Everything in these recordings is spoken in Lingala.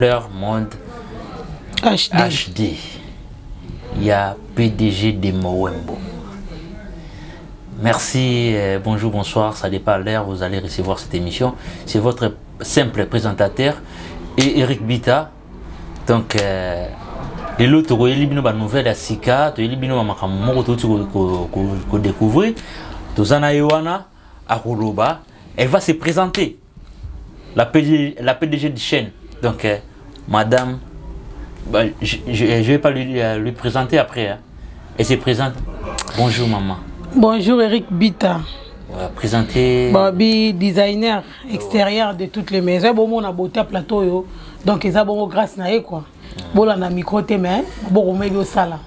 Fleur Monde HD, HD. Ya PDG de Mowembo. Merci, bonjour, bonsoir, ça dépend l'heure, vous allez recevoir cette émission. C'est votre simple présentateur et Eric Bita. Donc, lelo tokoyeli bino banouvelle ya sika, toyeli bino bamakambo moko touti kodécouvrir. Toza na ye wana akoloba, elle va se présenter, la PDG de chaîne. Donc, madame, bah, je vais pas lui présenter après. Hein. Elle se présente. Bonjour maman. Bonjour Eric Bita. Ouais, présenter. Bobby, designer extérieur de toutes les maisons. Bon, on a beauté plateau yo. Donc ils ont bon grâce na ye quoi. Bola na micro te mais bon on met au sala.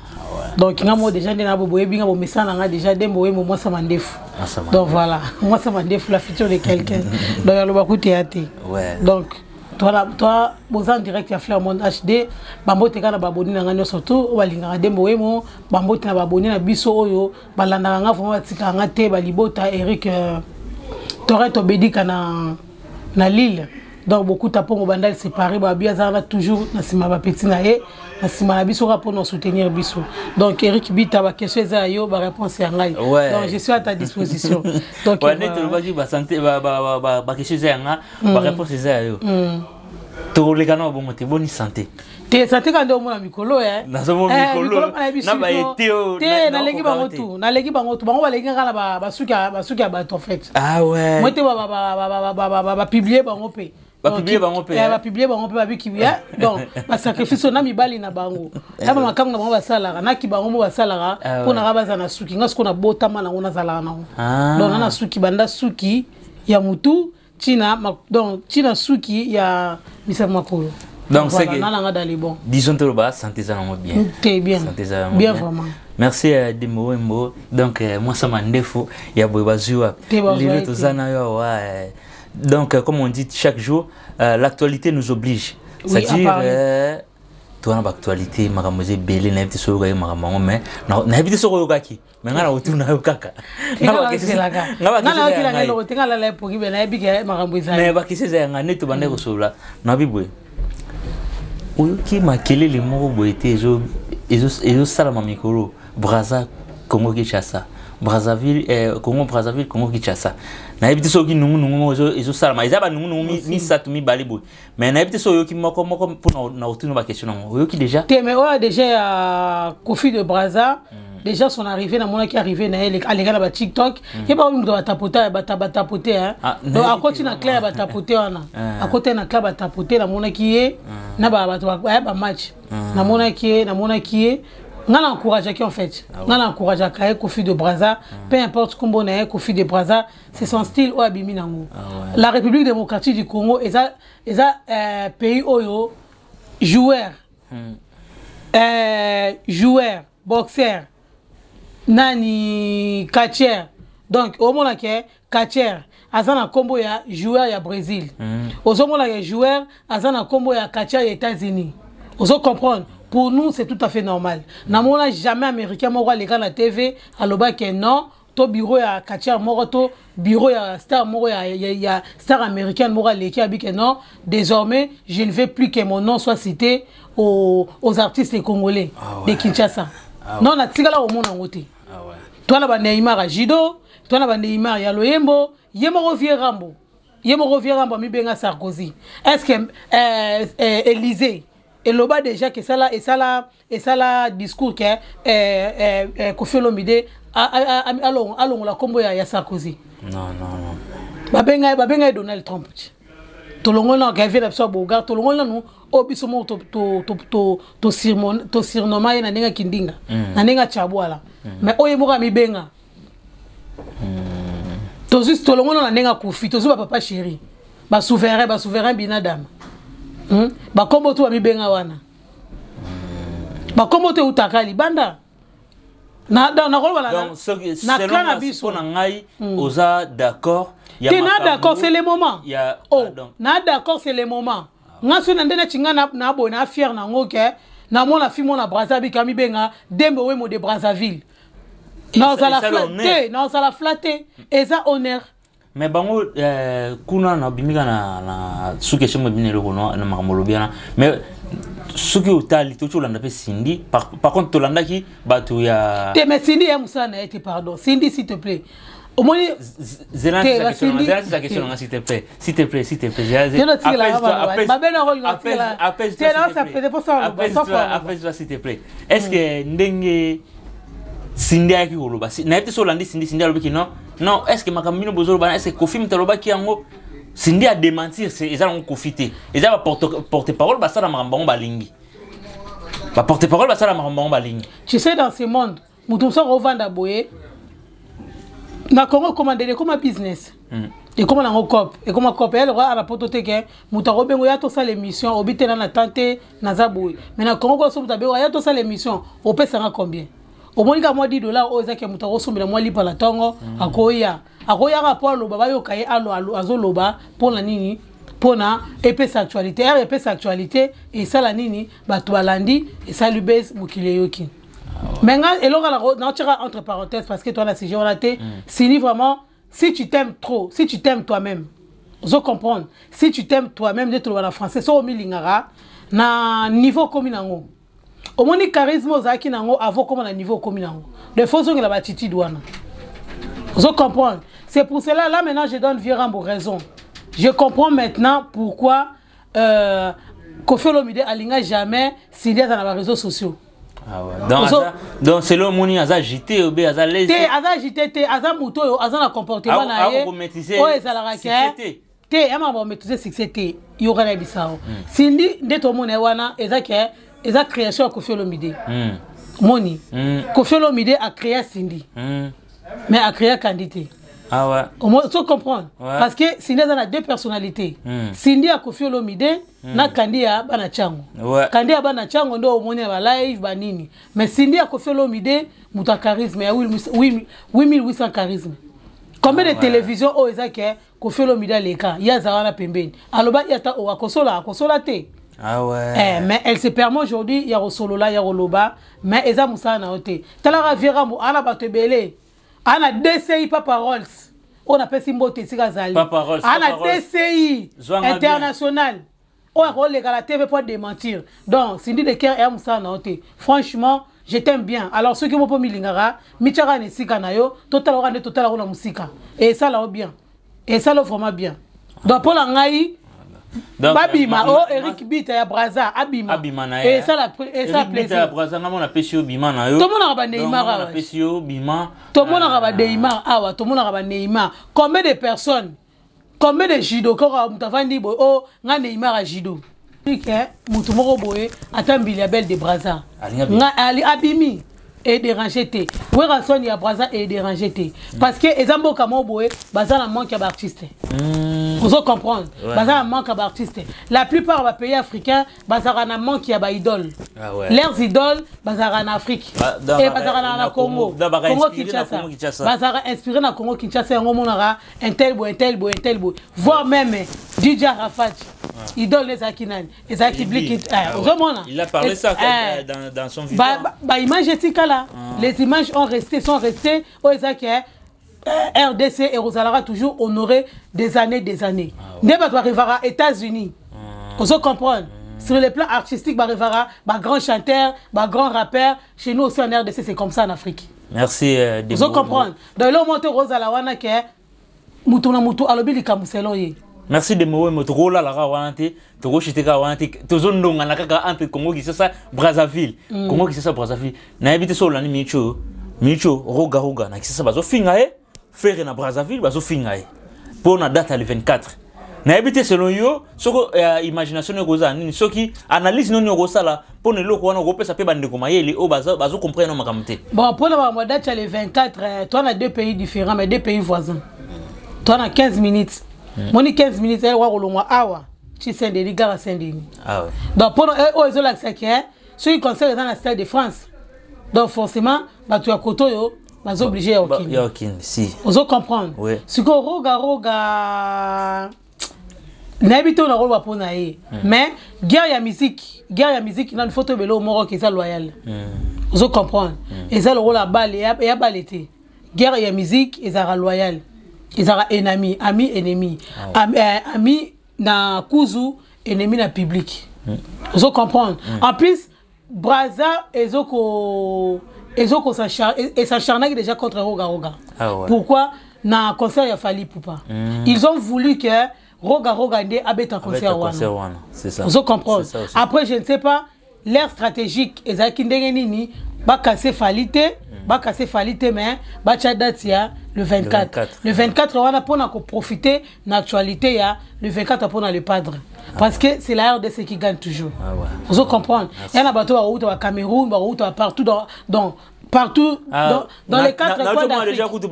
Donc nga mo déjà ndena bo boyebi nga bo mesana nga déjà dembo we mo mwasa mandefu. Mwasa mandefu. Donc voilà, mwasa mandefu, la future de quelqu'un. Donc aloba ku théâtre. Donc toi toi boza en direct ya Fleur Monde HD, bambote kana baboni na nga nyonso surtout balingaka dembo we mo bambote na baboni na biso oyo balandaka nga vraiment batikaka nga te balibota Eric Toretto Bedika na Lille. Donc beaucoup tapongo bandal séparé ba bia za toujours na sima ba petit na ye na sima na biso ka pour soutenir biso. Donc Eric Bita ba question za yo ba réponse ya ngai. Donc je suis à ta disposition. Donc ouais, net le baki ba santé ba ba ba ba, ba question za nga ba réponse za yo. To le kana bongo te boni santé. Te santé ka ndo mona mikolo eh. Na zo mona mikolo. Mikolo na biso. Na ba ete o, Te, na na leki na bango te. tout, na leki bango tout. Bango ba leki kaka na ba, ba suki ya, ba suki ya bato en fait. Ah ouais. Moi te ba, ba, ba, ba, ba, ba, ba, ba, ba publier bango pe. Ba publier bango pe, hein. Ba publier bango pe, ba biki, hein. Donc, ba sacrifice na mibali na bango. Na ba makambo na bango ba salaka, na ki bango mo ba salaka, Ah po na ouais. ba za na suki. Nga siko na botama na ngo na zalaka na ngo. Ah. Donc, na na suki, banda suki ya mutu, tina, ma, donc, tina suki ya misa makolo. Donc, Voilà, c'est que na na nga dans les bons. Disons tout le bas, santé ça nango bien. T'es bien. Santé ça nango Bien, bien. vraiment. Merci à Dembo Wembo. Donc, moi ça m'a ndefo, ya boye bazua. T'es bon, Lelo ouais, tozana yo, ouais. Donc, comme on dit chaque jour, l'actualité nous oblige. Oui, C'est-à-dire, à parler. toi, na actualité, makambo eza ebele, nayebi te soki oyoka makambo yango, mais nayebi te soki oyokaki. Mais nga na kotuna yo kaka. Nga Nga na bakisi- ozelaka. nga bakisi Nga na eza ya okilaka ngai. eloko te, nga lala epoki, mais nayebi ke makambo ezali. Mais bakisi eza ya ngai, nde tobandaki kosolola. Nayebi boye. Oyoki makelele moko boye te, ezosalama mikolo. Brazza, Congo Kinshasa. Brazzaville, Congo Brazzaville, Congo Kinshasa. Nayebi te soki nungu-nungu moko ezosalama. Eza ba nungu-nungu misato, mibale boye. Mais nayebi te soki oyoki moko moko mpo na kotuna ba question nango. Oyoki déjà? Te, mais oyo déjà ya Koffi de Brazza, déjà son arrivée, na monaki arrivée na ye, aleka na ba TikTok. Ye ba oyo moto batapota, bata, batapote, hein. Ah, Donc, nayebi akoti te, na vraiment. clair batapote wana. Ah. Akoti na clair batapote, na monaki ye, na ba bato ba, ba match. Na monaki ye, na monaki ye. Nga na encourageaki en fait. Ah ouais. Nga na encourageaka ye Koffi de Brazza, peu importe kombo na ye Koffi de Brazza, c'est son style oyo abimi nango. Ah ouais. La République démocratique du Congo eza pays oyo joueur. Joueur, boxeur, nani catcheur. Donc omona ke catcheur aza na kombo ya joueur ya Brésil. Ozomona ke joueur aza na kombo ya catcheur ya États-Unis. Ozo comprendre? Pour nous c'est tout à fait normal. Namona jamais américain moko aleka na TV aloba ke non, to bureau ya catcheur moko, to bureau ya star moko ya star américaine moko aleki abi ke non, désormais je ne veux plus que mon nom soit cité aux artistes congolais Ah ouais. de Kinshasa. Ah ouais. Non, na tikala omona ngo te. Ah ouais. Toi na ba Neymar ya judo, toi na ba Neymar ya loyembo, ye moko vieux Rambo. Ye moko vieux Rambo mi benga Sarkozy. Est-ce que Élysée eloba déjà que ça là et ça là et ça là discours que Koffi Olomide along la kombo ya Sarkozy. Non, non, non. Ba benga Donald Trump. Tolongo na gavé na biso bogar, tolongo na nous o biso mo to to to to to sirmon to sirnoma ye na ndenge kindinga. Na ndenge chabwala. Mais oye moko mi benga. To juste tolongo na ndenge Koffi, to zuba papa chéri. Ba souverain, ba souverain binadam. Ba kombo to mi benga wana. Ba kombo te utaka libanda. Na na na koloba na Donc, ce qui, na selon clan na moi, biso. mpo na ngai, oza d'accord, ya Te na makambo, d'accord, c'est le moment. ya, Oh, ah, donc. na d'accord, c'est le moment. Nga so na ndene tinga na na bo na fier na ngo ke na mona fi mona Brazzaville kami benga Dembo Wemo de Brazzaville. Et Na ça, ozala et ça, fla- l'honneur. te, na ozala flatté, eza honneur. Mais bango kuna na bimika na suki esongo bino eloko na makambo olobi wana, mais soki otali, toki olanda mpe Cindy. Par contre, tolandaki bato ya Te, mais Cindy ya mosala na ye te. Pardon, Cindy, s'il te plaît, omoni. Zela question nanga, s'il te plaît, s'il te plaît, s'il te plaît. Apaise-toi, s'il te plaît. Est-ce que ndenge Cindy ayaki koloba, nayebi te so olandi Cindy, Cindy alobiki non, non, est ce que makambo bino bozoloba, est ce que Kofi moto alobaki yango? Cindy adémentir, eza nango Kofi te, eza baporte parole basala makambo bango balingi, baporte parole basala makambo bango balingi. Tu sais, dans ce monde, moto mosusu akovanda boye na Congo, ekoma ndenge ekoma business, ekoma nango cop, ekoma cop ya lokwa ala poto te ke moto akobengo ya tosala émission, obi te na tan te, naza boye. Mais na Congo koso, moto abengo ya tosala émission, opesanga combien? Omoni kaka mwa 10 $ oyo ezaki ya moto akosombela mwa lipa na ntongo, akoya, akoyaka mpo aloba, bayoka ye alo azoloba. Mpona nini? Mpona epesa actualité ere, epesa actualité, esala nini? Bato balandi, esali base, mokili eyoki. Mais nga eloko naotiaka entre parenthèses, parce que toi na sujet wana te. Cindy, vraiment, si tu t'aimes trop, si tu t'aimes toi-même, ozo comprendre, si tu t'aimes toi-même, nde toloba na français, soki omilingaka na niveau okomi nango, omoni charisme ozalaki nango avant okoma na niveau okomi nango, de faut ozongela baattitude wana, ozo comprendre. C'est pour cela, là maintenant, je donne vieux Rambo raison. Je comprends maintenant pourquoi Koffi Olomide alinga jamais Cindy aza na baréseaux sociaux. Ah ouais. Donc, donc selon moni aza agité obe aza lese? Te, aza agité te, aza moto oyo aza na comportement na ye oyo ezalaka ke te ya makambo maîtrise succès te. Yoka na yebisa o Cindy nde tomona ye wana, eza ke eza création ya Koffi Olomide. Moni Koffi Olomide acréa Cindy, mais acréa Kandi te. Ah ouais. Faut comprendre. Ouais. Parce que Cindy a deux personnalités. Cindy a Koffi Olomide na Kandi ya bana Chango. Ouais. Kandi ya bana Chango ndo omoni ba live ba nini. Mais Cindy a Koffi Olomide muta charisme ya 8800 charisme. Combien de télévision oyo eza ke Koffi Olomide aleka, ye azala wana pembeni. Aloba ye ata o akosola, akosola te. Ah ouais. Eh, mais elle se permet aujourd'hui ya kosolola, ya koloba, mais eza mosala na yo te. Talaka vieux Rambo, ana bato ebele. Ana DCI Papa Rolls oyo napesi mbote esika azali, ana DCI international oyo akoleka la TV po démentir. Donc Cindy Le Cœur, eya mosala na yo te. Franchement, je t'aime bien. Alors soki mo mpo milingaka, mitiaka na esika na yo, totala oka nde totala ko na mosika, esala yo bien, esala yo vraiment bien. Donc mpo na ngai, babima o Eric Bita ya Braza abima. Abima na ye. Esala plaisir. Braza, nga mona apesi yo bima na yo. Tomonaka baneymar awa. Apesi yo bima. Tomonaka baneymar awa, tomonaka baneymar. Combien de personnes, combien de judo kaka moto avandi boye o nga Neymar ya judo ke moto moko boye, ata mbili ya belle de Braza nga abimi, edérange te. Werrason ya Braza edérange te, parce que eza mboka moko boye baza na manque ya baartiste, ozo comprendre, baza na manque ya baartiste. La plupart ya bapays africains bazalaka na manque ya baidole. Leurs idoles bazalaka na Afrique e bazalaka na Congo, Congo Kinshasa, bazalaka inspiré na Congo Kinshasa. Yango omonaka un tel boye, un tel boye, un tel boye, voire même DJ Arafat, idole ezalaki nani? Ezalaki Bliki, ozomona. Il a parlé ça dans son vivant. Baimage etikala, les images ont resté, sont restées. Oyo ezalaki RDC ekozalaka toujours honoré des années, des années. Nde bato barêvaka États-Unis, ozo comprendre, sur le plan artistique barêvaka bagrand chanteur, bagrand rappeur. Chez nous aussi en RDC, c'est comme ça en Afrique. Merci. Ozo comprendre. Donc eloko moko te kozala wana ke mutu na mutu alobi likambo selon ye. Merci de mowe. Tokolalaka wana te, tokoshite kaka wana te, tozondongana kaka entre Congo Kinshasa, Brazzaville, Congo Kinshasa, Brazzaville. Nayebi te so olandi micho micho Roga Roga na Kinshasa bazofinga ye, Ferre na Brazzaville bazofinga ye mpo na date ya le 24. Nayebi te selon yo soki imagination no ekozala nini, soki analyse noni okosala mpo na eloko wana, okopesa mpe bandeko mayele oyo bazocomprendre no makambo te. Bon, mpona makambo ya date ya le 24, toi na deux pays différents mais deux pays voisins, toi na 15 minutes, moni 15 minutes ewa kolongwa awa ti Saint Denis, gare Saint Denis. Ah ouais. Donc mpona oyo ezolakisaki soki concert eza na Stade de France, donc forcément bato ya koto oyo baza obligé ya okende. Ya okende si. Ozo comprendre. Oui. Sikoyo Roga Roga, nayebi te oyo nakoloba mpo na ye, mais guerre ya musique, guerre ya musique nanu faut toyeba eloko moko ke eza loyal, ozo comprendre, eza lokola bale ya bale te. Guerre ya musique ezalaka loyal. Ezalaka ennemi, ami, ennemi. Ah. Ami, ami na kuzu, ennemi na public. Ozo comprendre? En plus, Braza ezoko s'acharnaki déjà contre Roga Roga. Ah ouais. Pourquoi? Na concert ya Fally Ipupa, ils ont voulu que Roga Roga nde abeta concert wana. Concert wana, c'est ça. Ozo comprendre? C'est ça aussi. Après, je ne sais pas l'air stratégique ezalaki ndenge nini, bakase Fally te, bakase Fally te, mais batya date ya le 24. 24. Le 24 wana mpona koprofite na actualité ya le 24 mpona le padre, parce que c'est la RDC qui gagne toujours. Ah ouais. Ozo comprendre? Ya na bato bakouta ba Cameroun, bakouta partout dans partout Ah, dans les quatre coins déjà d'Afrique. kutu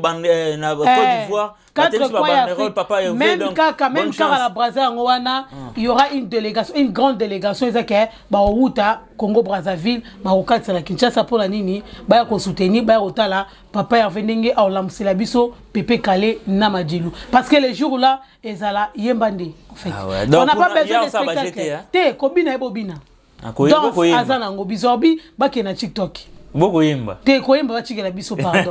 na Côte Eh, d'Ivoire, quatre batelisi ba coins ya banderole, Afrique. papa Hervé, Même donc, kaka même bonne kaka chance. na Brazza yango wana, il y aura une délégation, une grande délégation eza ke baouta Congo Brazzaville, bakokatisa na Kinshasa. Mpona nini? Baya kosoutenir, baya kotala papa Hervé ndenge aolamusela biso Pepe Kale na Madilu, parce que le jour là ezala yemba nde en fait. Ah ouais. Donc, on n'a pas kuna- besoin ya de osala ba spectacle. jeté, hein? Te kobina, ye bobina. Ah, koyemba, Danse koyemba. aza nango bizorbi, bakende na TikTok. Bokoyemba. Te, koyemba batikela biso, pardon.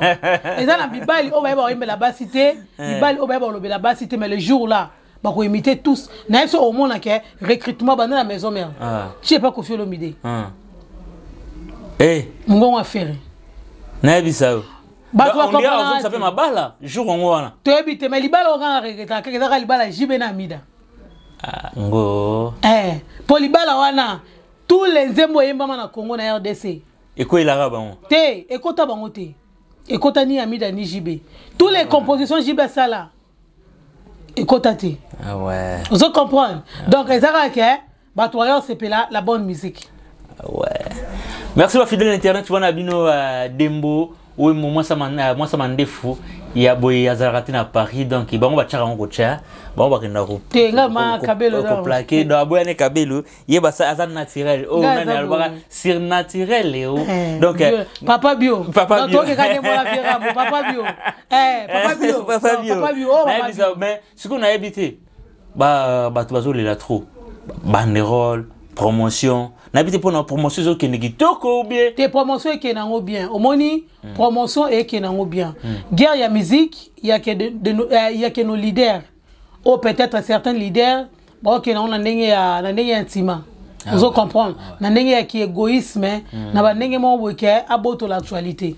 Eza na mibali oyo bayeba koyembela basi te, mibali oyo bayeba kolobela basi te, mais le jour là bakoimite tous. Na ye so omona ke recrutement banda na maison mère tie pa Kofi Olomide. Ah. Eh, mongongo afere. Nayebisa yo. Bato Donc, on dirait bakomprendre azongisa te. mpe mabala jour yango wana. Toyebi te, mais libala oyo kaka regretaka kaka ezaka libala JB na Amida. Ah, ngo. Eh, mpo libala wana, tous les nzembo eyembama na Congo, na RDC, Ekwelaka bango. Te, ekota bango te, ekota ni Amida ni JB. Tous les compositions JB asala ekota te. Ah ouais. Ozo comprendre? Donc eza kaka ke bato baya osepela la bonne musique. Ah ouais. Merci ba fidèle internet wana bino, Dembo oyo mwasa mandefu ya boye azalaka te na Paris. Donc bango batiaka yango kotya, bango bakenda Te, nga ma kabelo donc. Koplaquer. Donc aboyane kabelo ye basa aza naturel oyo Nga nani aza alobaka boye. surnaturel o. Eh, Donc bio. Papa bio. Papa Donc, bio. tokeka nde mwana Fierabo, papa bio. Eh, papa bio. Papa Non, bio. papa bio. Oh, papa Nayebisa, bio. mais sikoyo nayebi te, bato bazolela trop banderole, promotion. Nayebi te mpona promotion ezokende kitoko ou bien? Te, promotion ekende yango bien. Omoni, promotion ekende yango bien. Guerre ya musique yake de nos leaders oyo, peut-être certains leaders baokende yango na ndenge ya ntima, ozo comprendre, na ndenge ya kiégoïsme, na bandenge moko boye ke abotola actualité,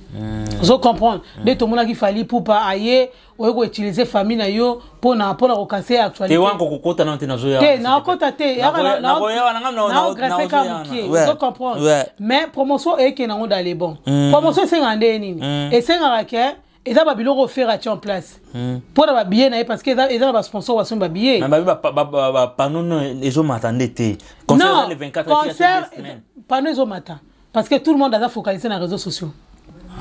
ozo comprendre? Nde tomonaki Fally Ipupa aye oye koutiliser famille na yo mpona kokase Te actualité. Wana kokokota nano te, nazoya. Te, naokota te. Nakoya wana, nga Naogreffe ka nazoya mokie. wana. Ouais. Ozo comprendre? Mais promotion eyekende yango dans les bons. Promotion esengaka nde nini? Esengaka ke eza babiloko ofere atie en place mpo na babillet na ye, parce que eza na basponsor basombi babillet. Mais babi bapano no ezomata nde te. Concert Non, eza le 24, concert etikali 2 semaines. Panneau ezomata parce que tout le monde aza focalisé na réseaux sociaux,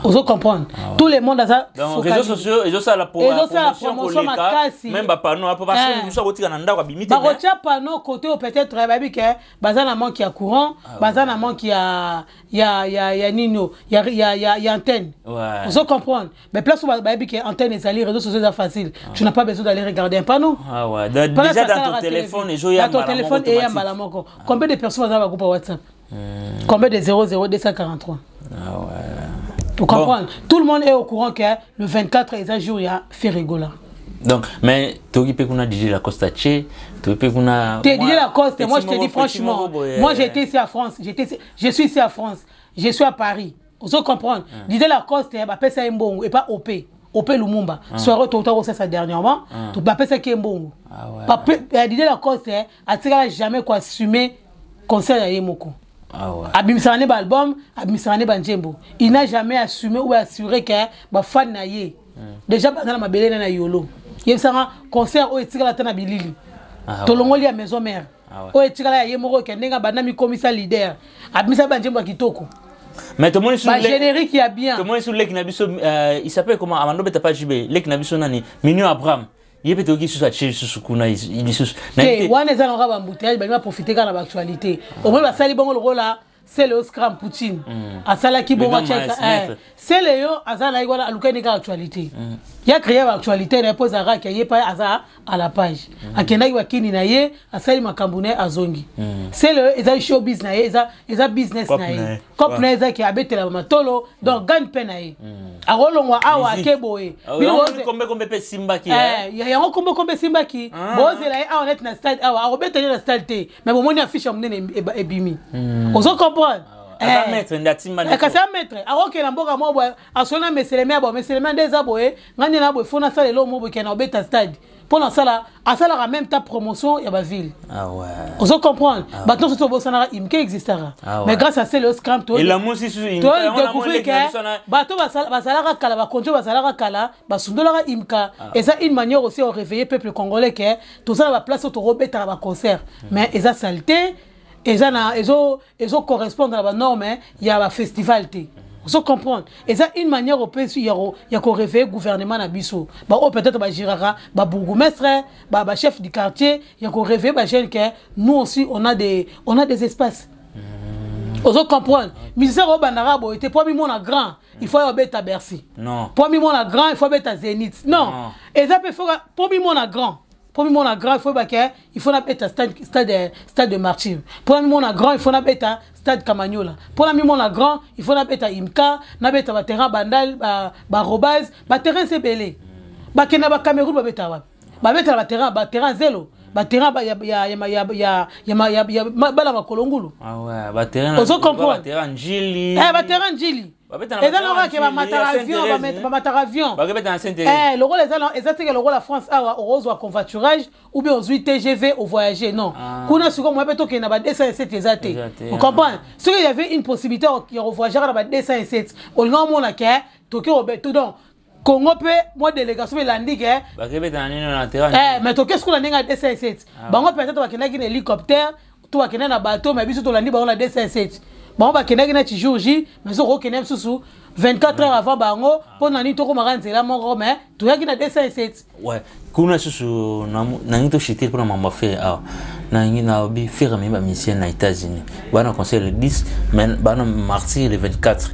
ozo comprendre? Tout le monde aza Donc focalisé. réseaux sociaux ezosala Ezosala promotion makasi. Même bapano apo, parce que mosu akotika na ndako abimi te. Bakotia panneau côté oyo peut-être bayebi ke baza na manque ya courant, baza na manque ya nini o, ya antenne. Ozo comprendre? Mais place oyo bayebi ke antenne ezali, réseaux sociaux eza facile, tu n'as pas besoin d'aller regarder un panneau. Ah ouais. Pendant Déjà ça, dans ton la téléphone télévision. ezoya. Dans ton téléphone eya mbala moko. Combien de personnes baza na bagroupe ya WhatsApp? Combien de 00243? Ah ouais. Vous comprenez? Tout le monde est au courant que le 24 eza jour ya Ferre Gola. Donc mais toki mpe kuna DJ Lacoste atie, toki mpe kuna. Te, Didier Lacoste, moi je te dis franchement, moi j'étais ici à France, je suis ici à France, je suis à Paris. Vous comprendre? Didier Lacoste, bapesa ye mbongo et pas OP. OP Lumumba. Soirée tota ça dernièrement, to bapesa ki mbongo. Ah ouais. Didier Lacoste, atikala jamais quoi assumer concert ya ye moko. Ah ouais. Abimisaka ne baalbum, abimisaka ne banjembo, il n'a jamais assumé ou assuré ke bafan na ye déjà baza na mabele na yolo. Yebisanga concert oyo etikala ta na bilili tolongoli ya maison mère, oyo etikala ya ye moko, ke ndenge abanda mikomisa leader, abimisa banjembo ya kitoko, Mais tomoni sur bagénérique ya bien. Tomoni sur leki na biso, il s'appelle comment, amando beta pas JB, leki na biso nani, Mignon Abraham, ye mpe toyoki lisusu atie lisusu kuna lisusu. Te, wana eza nango baembouteillage, balingi baprofite kaka na baactualité. Omoni basali bongo lokola Celeo Scram Poutine asalaki bongo atiaka Celeo aza na ye wana alukaki kaka actualité ya créer ba actualité na ye mpo ezalaka ke ye pa aza à la page. Akendaki bakini na ye, asali makambo na ye, azongi. Celeo eza showbiz na ye, eza business na ye, cop na ye eza ke abetela bamatolo, donc gagne mpe na ye akolongwa awa ake boye. Kombe mpe esimbaki. Yango kombe kombe esimbaki. Bozela ye awa neti na stade awa, akobeta ye na stade te, mais bomoni affiche ya monene ebimi, ozo comprendre? Kasi a maître akokende mboka moko boye, asoli na meseleme ya bo meseleme nde eza boye, ngai nde na boye, fo nasala eloko moko boye, kende obeta stade mpo nasala. Asalaka même ta promotion ya baville, ozo comprendre? Bato nyonso tobosanaka Imke existaka, mais grâce à Celeo Scram todécouvrir ke bato bazalaka kala, bakonzi oyo bazalaka kala basundolaka Imka. Eza une manière aussi ya réveiller peuple congolais ke toza na baplace oyo tokobetaka baconcert, mais eza saleté, eza na ezo correspondre na banorme ya bafestival te, ozo comprendre? Eza une manière opesi ya koréveiller gouvernement na biso, baoyo peut-être bagéraka, babourgmestre, bachef du quartier, ya koréveiller bajeune ke nous aussi on a des espaces, ozo comprendre? Musicien oyo bandaka boye te, po amimona grand, il faut abeta Bercy. Po amimona grand, il faut abeta Zénith. Non, eza mpe po mimona grand, mpo mimona grand, il faut bake, il faut nabeta stade de Martyr. Mpo na mimona grand, il faut nabeta stade Kamanyola. Mpo na mimona grand, il faut nabeta Imka, nabeta baterrain Bandal, barobase, baterrain se ebele. Bakende na bacameroun, babeta wapi? Babetela baterrain zelo, baterrain ya bala makolo ngulu, ozo comprendre? Baterrain Njili eza na kaka bamataka avion, bamataka avion lokola eza teke lokola France awa, okozwa covoiturage ou bien ozwi TGV, ovoyage. Non, kuna sikoyo moya mpe tokende na ba 207 eza te, ocomprendre? Soki y avait une possibilité ya kovoyage kaka na ba 207, olinga omona ke toki to. Donc Congo mpe mwa délégation mpe elandi ke, mais toke sikoyo na ndenge ya 207. Bango peut-être bakendaki na hélicoptère to bakendaki na bateau, mais biso tolandi bango na 207. Bango bakendaki neti jour J, mais soki okokende mosusu 24 heures avant bango, mpo na nini tokomaka nzela moko, mais toyaki na 207. Ouais, kuna susu nangi toshite mpona mambo Ferre awa. Nangi nayobi Ferre amemi bamusicien na États-Unis, bana concert le 10, mais bana Martyr le 24.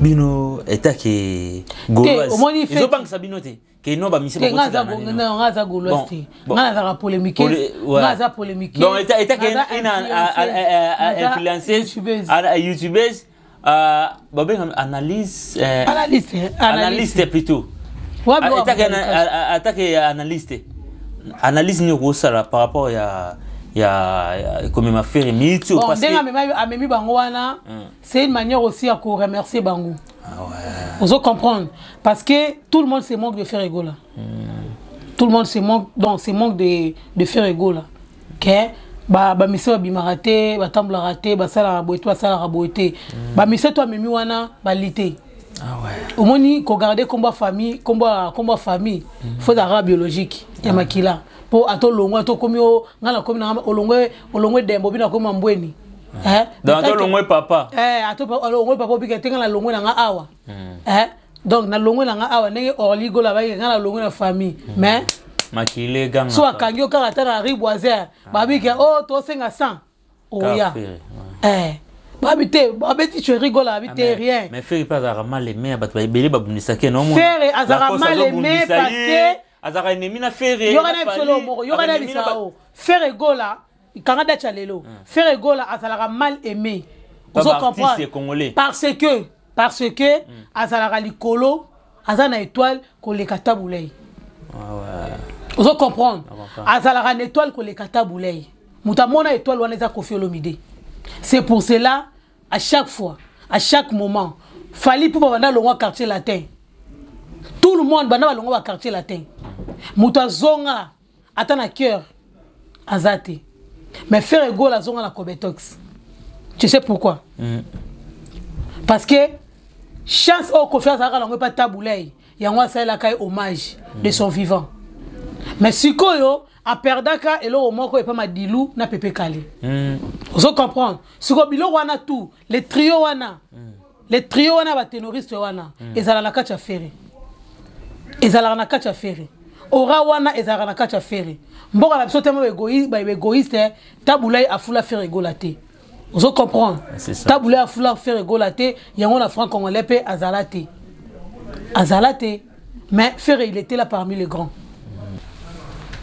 Bino etake gauloise, ezobangisa bino te ke no bamusicien? Nga aza gauloise te, nga nazalaka polémique, nga aza polémique. Donc etake influenceuse, youtubeuse, babenga analyse, analyste. Analyste plutôt. Atake analyste, analyse nini okosala par rapport ya komema Ferre miniti? Bon, ndenge amemi bango wana, c'est une manière aussi ya koremercier bango, ozo comprendre? Parce que tout le monde se moque de Ferre Gola. Tout le monde se moque, donc se moque de Ferre Gola ke bamusicien babimaka te, batambolaka te, basalaka boye te, basalaka boye te. Bamusicien to amemi wana bali te. Omoni, kogarde kombo ya famille, kombo ya famille, faut ezalaka biologique ya makila, mpo ata olongwe, ata okomi, ngai nakomi na olongwe, olongwe dembo, bino akomi mambweni. Donc ata olongwe papa. Ata olongwe papa, obika te, ngai nalongwe na nga awa. Donc nalongwe na nga awa ndenge Orly Gola bayeke, ngai nalongwe na famille, mais makile ganga. So akangi yo kaka ata na riboiser, babike o tosenga 100 oya, babi te, babeti Ferre Gola, babi te, rien. Mais Ferre mpe azalaka mal aimé, bato ebele babundisaki. Ferre azalaka mal aimé parce que azalaka ennemi na Ferre. Yoka na biso lo moko, yoka na biso o Ferre Gola, kanga date ya lelo. Ferre Gola azalaka mal aimé, ozo comprendre? Parce que azalaka likolo, aza na étoile koleka Tabu Ley, ozo comprendre? Azalaka na étoile koleka Tabu Ley. Moto amona étoile wana eza Koffi Olomide. C'est pour cela, à chaque fois, à chaque moment, Fally mpo babanda longwa Quartier Latin, tout le monde banda balongwa ba Quartier Latin, moto azonga ata na cœur aza te. Mais Ferre Gola azonga na Cobetox, tu sais pourquoi? Parce que chance oyo Koffi azalaka nango epa Tabu Ley, yango asalelaka ye hommage de son vivant. Mais sikoyo aperdaka eloko moko epa Madilu na Pepe Kale, ozo comprendre? Sikoyo biloko wana, tout les trio wana, les trio wana, baténoriste wana, ezala na kati ya Ferre, ezalaka na kati ya Ferre, ora wana ezalaka na kati ya Ferre. Mboka na biso tema baégoïste. Tabu Ley afula Ferre Gola te. Ozo comprendre? Tabu Ley afula Ferre Gola te, yango na franc congolais pe azala te. Azala te. Mais Ferre, il était là parmi les grands.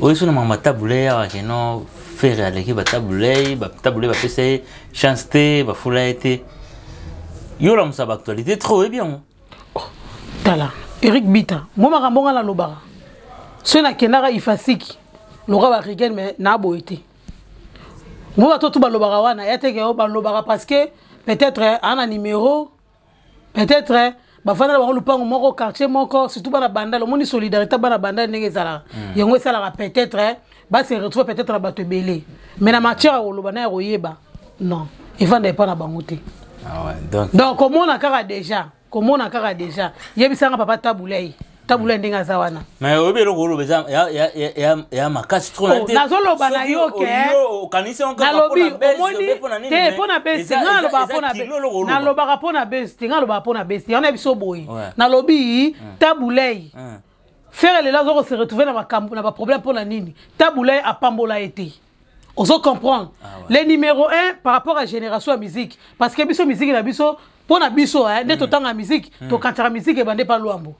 Oyo so na mama Tabu Ley awa ke non, Ferre aleki ba Tabu Ley, ba Tabu Ley bapesa ye chance te, bafula ye te. Yo olamusa ba actualité trop, oyebi yango. Oh, tala Eric Bita, mo makambo nga nalobaka soki nakendaka ifasiki lokola ba Rigen, mais naboye te. Mo bato tu balobaka wana ya teke oyo balobaka parce que peut-être ana numéro, peut-être bafandala bango lupango moko, quartier moko, surtout bana Bandal. Omoni solidarité bana Bandal ndenge ezalaka, yango esalaka peut-être ba se retrouve peut-être na bato ebele, mais na matière ya koloba na ya koyeba, non, evanda epa na bango te. Ah ouais, donc, donc komona kaka déjà, komona kaka déjà, yebisanga papa Tabu Ley, Tabu Ley ndenge aza wana. Mais oyebi eloko oloba eza ya makasi trop. Oh, nazoloba na yo ke okanisi yango kaka nalobi mpona base, omoni obe mpona nini, te mais mpona base te, nga nalobaka mpona eza kilo eloko oloba. Nalobaka mpona base te, nga nalobaka mpona base te, yango na biso boye. Nalobi Tabu Ley, Ferre lelo aza kose retrouver na makambo na baproblème mpona nini? Tabu Ley apambola ye te. Ozo comprendre? Ah ouais. Le numéro 1 par rapport à génération ya musique, parce que biso musique na biso, mpona biso, hein, nde totanga musique, tokantaka musique ebande pa Lwambo.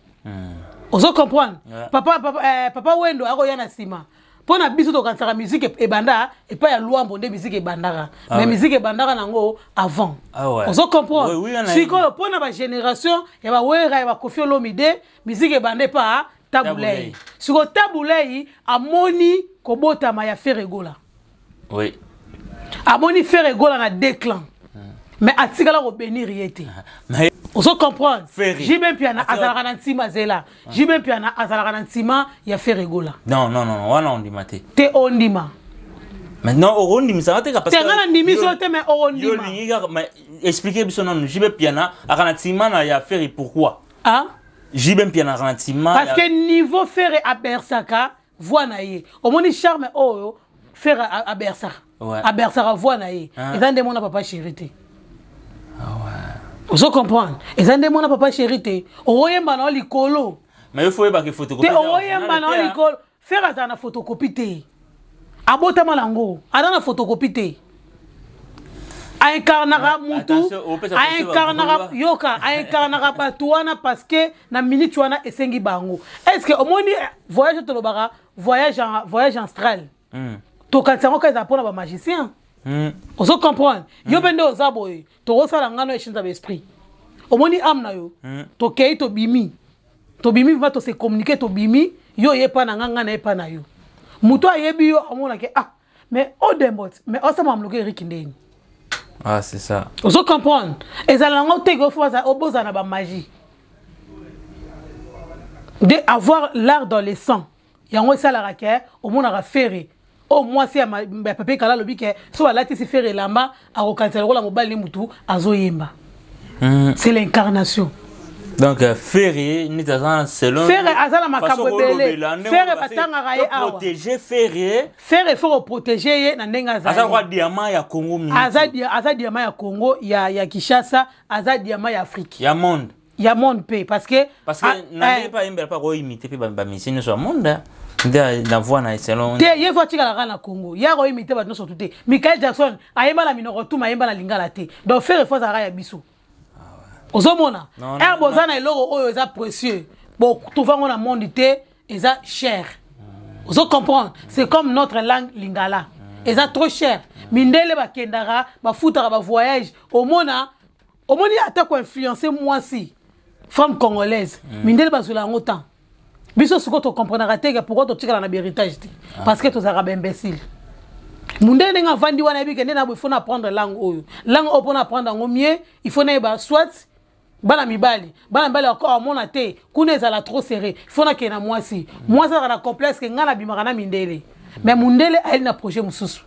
Ozo comprendre? Papa Wendo akoya na nsima. Mpona biso tokanisaka musique ebanda epai ya Lwambo, nde musique ebandaka. Ah Mais ouais. musique ebandaka nango avant. Ah ouais. Ozo comprendre? Oui, oui, on a Sikoyo mpona bagénération ya baWera, ya baKoffi Olomide, musique ebanda epa Tabu Ley. Tabu Ley. Sikoyo Tabu Ley amoni kobotama ya Ferre Gola. Amoni Ferre Gola na déclin, mais atikala kobénir ye te. Mais Ozo comprendre? Ferre. JB Mpiana Attends. azalaka na ntima, zela, JB Mpiana azalaka na ntima ya Ferre Gola. Non, non, non, wana ondima te. Te, ondima. Maintenant okondimisaka te parce Te, nga na ndimi so te, mais okondima. Yo olingi kaka, mais expliquer biso nanu, JB Mpiana aka na ntima na ya Ferre, pourquoi? Ah? JB Mpiana aka na ntima Parce que niveau Ferre abersaka voix na ye, omoni charme oyo Ferre abersaka, abersaka voix na ye, eza nde mona papa chéri te. Ozo comprendre? Eza nde mona papa chéri te, okoyemba na yo likolo. Mais il faut oyebaka photocopie Te, eza okoyemba na yo original te, hein. likolo. Ferre azala na photocopie te, abotama nango, aza na photocopie te. Aincarnaka Mais mutu, attention, opesa photo aincarnaka ba- yoka, aincarnaka bato wana parce que na minute wana esengi bango. Est ce que omoni voyage tolobaka, voyage astral, tokanisa yango kaka eza mpona bamagicien. Ozo comprendre? Yo mpe nde oza boye, tokosala ngano échange ya baesprit. Omoni âme na yo, tokei, tobimi, tobimi vraiment, tose communiquer, tobimi, yo oyepa na nga, nga nayepa na yo. Moto ayebi yo, amonake ah, mais odembot, mais osama moluka Eriki ndeni. Ah, c'est ça. Ozo comprendre? Ezala yango te ke fo obozala na bamagie de avoir l'art dans le sang. Yango esalaka ke omonaka Ferre oyo mwasi ya Pepe Kala alobi ke so balatisi Ferre elamba, akokanisa lokola mobali ne mutu azoyemba. C'est l'incarnation. Donc Ferre neti aza selon Ferre aza na makambo façon ebele. kolobela, ndenge Ferre oloba, batangaka ye to awa. protéger Ferre. Ferre faut koprotéger ye na ndenge azali. Aza kwa diamant ya Congo mingi. Aza diamant ya Congo, ya Kinshasa, aza diamant ya Afrique. Ya monde. Ya monde mpe, parce que Parce que ah, na ndenge eh, pa yembela pa koimite mpe bamisien nyonso ya monde, hein. Nde na voix na ye selon Te, ye fo atikala kaka na Congo, ye akoimite bato nyonso tu te. Michael Jackson ayemba na minoko tuma, ayemba na lingala te. Donc Ferre fo azalaka ya biso. Ozomona? Non, ere non, boza non. na eloko oyo eza précieux, botrouve yango na monde te, eza cher. Ozo comprendre? C'est comme notre langue lingala, eza trop cher. Mindele bakendaka, bafutaka bavoyage. Omona, omoni ata koinfluence mwasi, femme congolaise, mindele bazwela yango temps. Biso sikoyo tocomprenaka te ke pourquoi totikala na bahéritage te, parce que tozalaka baimbécile. Mundele ndenge avandi wana, yebi ke nde na boye, il faut na apprendre langue oyo, langue oyo mpona apprendre yango mieux, il faut nayeba soit bana mibali, bana mibali encore amona te kuna ezala trop serré, il faut nakende na mwasi. Mwasi azalaka na complexe ke ngai nabimaka na mindele. Mais mundele ayeli na projet mosusu,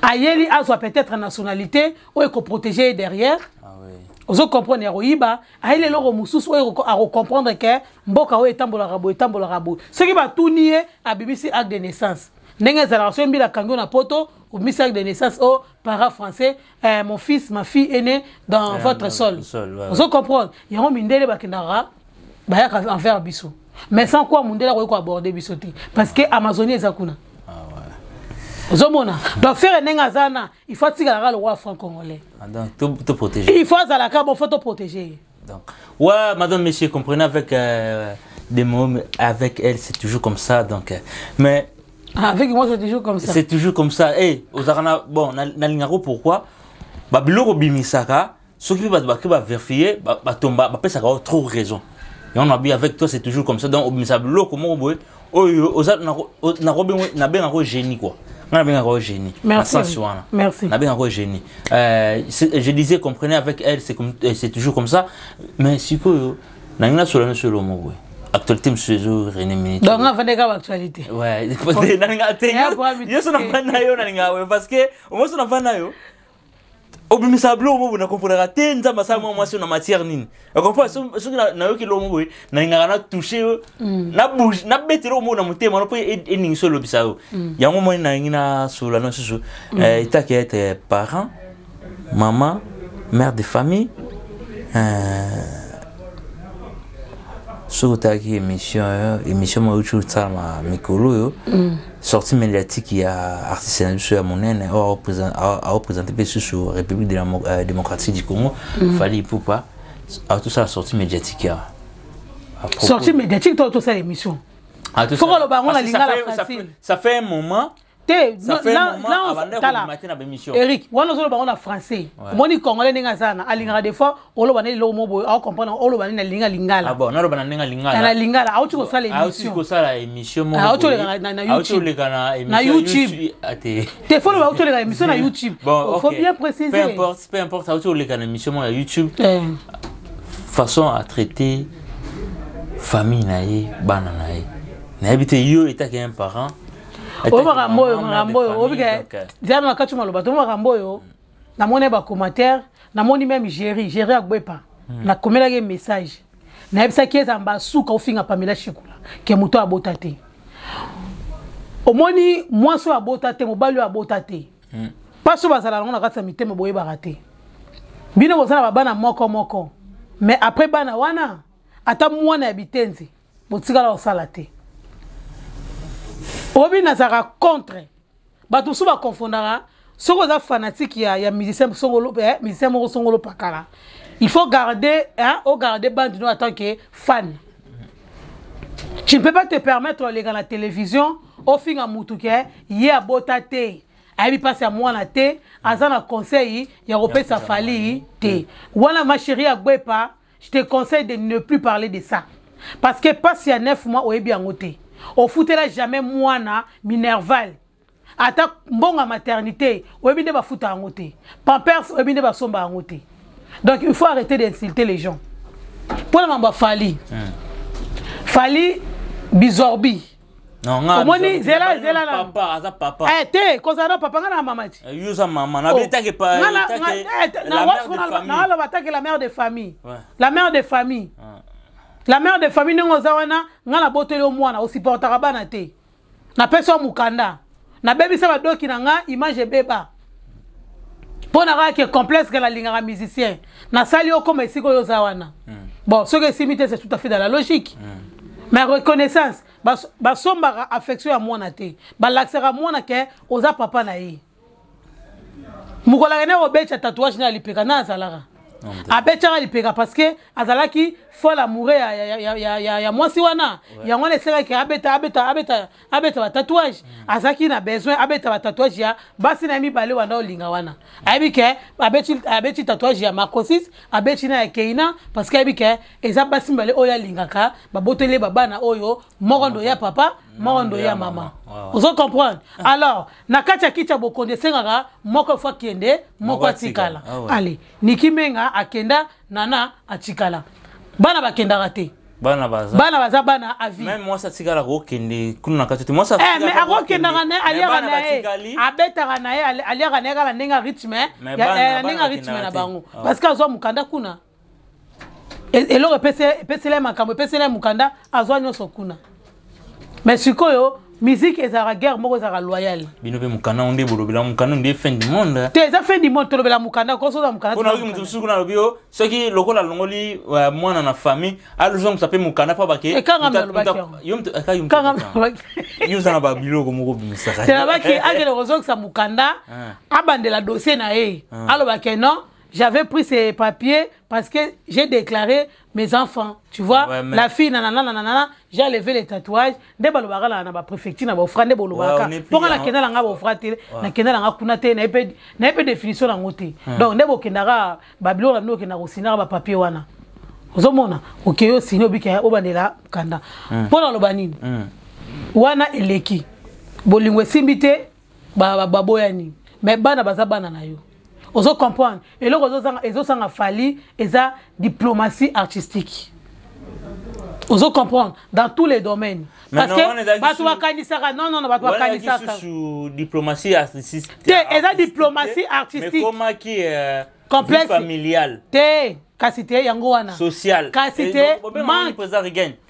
ayeli azwa peut-être nationalité oyo ekoprotéger ye derrière. Ah oui. Ozo comprendre? Ya koyiba, ayeli eloko mosusu oyo akocomprendre ke mboka oyo etambolaka boye, etambolaka boye. Soki batuni ye, abimisi acte de naissance ndenge ezalaka. Soki mbila akangi yo na poto, obimisi acte de naissance o para français, mon fils, ma fille est né dans votre dans sol. le sol, ouais. Ozo comprendre? Yango mindele bakendaka, bayaka envers biso, mais sans quoi mundele akoki koaborder biso te, parce que Amazonie eza kuna. Ozomona, donc Ferre ndenge aza na, il faut atikalaka lokola franc congolais. Ah, donc to protéger. Il faut azalaka bon, faut to protéger ye. Donc ouais, madame, monsieur, comprenez, avec des mots, avec elle c'est toujours comme ça. Donc mais ah, avec moi c'est toujours comme ça. C'est toujours comme ça. Eh, ozalaka bon nalingako pourquoi babiloko bimisaka soki mpe bato bake baverifie, batomba, bapesaka yo trop raison. Yango nabi, avec toi c'est toujours comme ça. Donc obimisa biloko moko boye oyo oza nabengako génie quoi. Nga nabengaka génie. Merci. Na sens wana. Merci. Nabengaka génie. Je disais, comprenez, avec elle c'est comme, c'est toujours comme ça. Mais sikoyo nangi nasola nyonso elo moko boye, actualité mosusu ezo rene minute. Donc nga fandeka baactualité. Ouais, nalinga te nyonso nafanda yo, nalinga we, parce que omoso nafanda yo, obimisa biloko mo boye, nakomprenaka te Nzambe asala mwa mwasi na matière nini. Okomprendre, soki nayoki eloko mo boye, nalingaka na touche yo, nabeta eloko moko na motema no mpo eningisa, olobisa yo. Yango moni nalingi nasolola no susu etake être parent, maman, mère de famille. Soki otalaki émission oyo, émission moko euti osalama mikolo oyo, sortie médiatique ya artiste na biso ya monene oyo aoprésente mpe susu République de la démocratique du Congo, Fally Ipupa, atosala sortie médiatique ya Sortie médiatique to tosala émission? Faut koloba yango na lingala facile. Ça fait un moment. Te, Eric, wana ozoloba yango na français. Omoni congolais ndenge aza na, alingaka des fois oloba na eloko mo boye, acomprendre oloba nini, alinga lingala. Ah bon, naloba na ndenge lingala. Na lingala, auti kosala émission, kosala émission moko, auti oleka na YouTube, na YouTube te, faut loba auti oleka émission na YouTube. Bon, faut bien préciser. Peu importe, peu importe, auti oleka na émission moko ya YouTube, façon à traiter famille na ye, bana na ye. Nayebi te, yo etaki un parent. Oyo makambo oyo, makambo oyo obike zala na kati maloba to makambo oyo, namoni bacommentaire, namoni même Géri, Géri Agbepa, nakomelaki message, nayebisaki eza basuka ofinga Pamela Shekula ke moto abota te. Omoni mwasi oyo abota te, mobali oyo abota te, mpasi oyo bazala nango na kati ya mitema, boyebaka te. Bino boza na babana moko moko, mais après bana wana, ata mwana ya bitenzi botikala kosala te. Obi nazalaka contre bato mosusu baconfondaka. Soki oza fanatique ya musicien songolo, musicien moko songolo pakala, il faut garder, hein, ogarder bande no en tant que fan. Tu ne peux pas te permettre oleka na télévision, ofinga mutu ke ye abota te, ayebi mpasi ya mwana te, aza na conseil ya kopesa Fally te. Wana, ma chérie Agbepa, je te conseille de ne plus parler de ça, parce que mpasi ya 9 mois oyebi yango te. Ofutela jamais mwana minerval, ata mbongo ya maternité oyebi nde bafuta yango te, pampers oyebi nde basomba yango te. Donc il faut arrêter d'insulter les gens. Mpona mambo ya Fally, Fally bizorbi. Omoni, zela, zela na papa, aza papa. Eh te, kozala na papa, nga na mama ti. Yo za mama na betake pa. Naloba take la mère de famille, la mère de famille, la mère de famille. Ndenge oza wana, nga na boteli yo mwana, osupportaka bana te. Napesi yo mokanda, nabebisa badoki na nga, image ebeba mpo na kaka ke complexe ke nalingaka musicien. Nasali yo koma esika oyo oza wana. Bon, soki esimi te, c'est tout à fait dans la logique. Mais reconnaissance, basombaka affection ya mwana te, balakisaka mwana ke oza papa na ye. Mokolo akende kobetya tatouage na ya lipeka na, azalaka abetiaka lipeka parce que azalaki folle amoureux ya mwasi wana. Yango wana esalaki abeta, abeta, abeta, abeta batatouage. Azalaki na besoin abeta batatouage ya basi na ye mibale wana olinga wana. Ayebi ke abeti tatouage ya Marcosis, abeti na ya Keina, parce que ayebi ke eza basi mibale oyo alingaka, baboteli ye babana oyo, moko ndo ya papa, moko ndo ya mama. Ozo comprendre? Alors na kati ya kiti ya bokonzi, esengaka moko efo akende, moko atikala. Ale Niki Menga akenda, Nana atikala, bana bakendaka te. Bana baza. Bana baza bana à vie. Même mwasi atikala, kokende kuna na kati te, mwasi. Eh, mais akokendaka na ye, aliaka na ye, abetaka na ye, aliaka na ye kaka ndenge rythme, ndenge rythme na bango, parce que azwa mokanda kuna. Eloko epesela ye makambo, epesela ye mokanda, azwa nyonso kuna. Mais sikoyo Musique ezalaka guerre moko, ezalaka loyale. Bino mpe mokanda nde bolobela, mokanda nde fin du monde. Te, eza fin du monde, tolobela mokanda kosoza mokanda. Mpona oki moto mosusu kuna alobi yo soki lokola alongoli mwana na famille, alozongisa mpe mokanda mpo bake. Ekanga nalobaki yango. Yo oza na babiloko moko obimisaka. Te, nalobaki akende kozongisa mokanda, abandela dossier na ye, alobaki non, j'avais pris ces papiers parce que j'ai déclaré mes enfants, tu vois. Ouais, mais... La fille, nanana nanana, j'ai enlevé les tatouages. Nde balobaka na ba préfecture, na baofra nde bolobaka mpo nga nakenda nanga baofra te, nakenda nanga kuna te, nayebi mpe définition nango te. Donc nde bokendaka babiloko na bino, okenda kosinaka bapapier wana, ozomona okei osini, obika, obandela kanda. Mpo naloba nini? Wana eleki bolingo esimbi te, baboyani, mais bana baza bana na yo. Ozo comprendre? Eloko ezosanga Fally eza diplomatie artistique, ozo comprendre, dans tous les domaines, parce que bato bakanisaka, non, non, bato bakanisaka diplomatie artistique te, eza diplomatie artistique. Komaki complexe familial. Te, kasi te, yango wana. Social. Kasi te,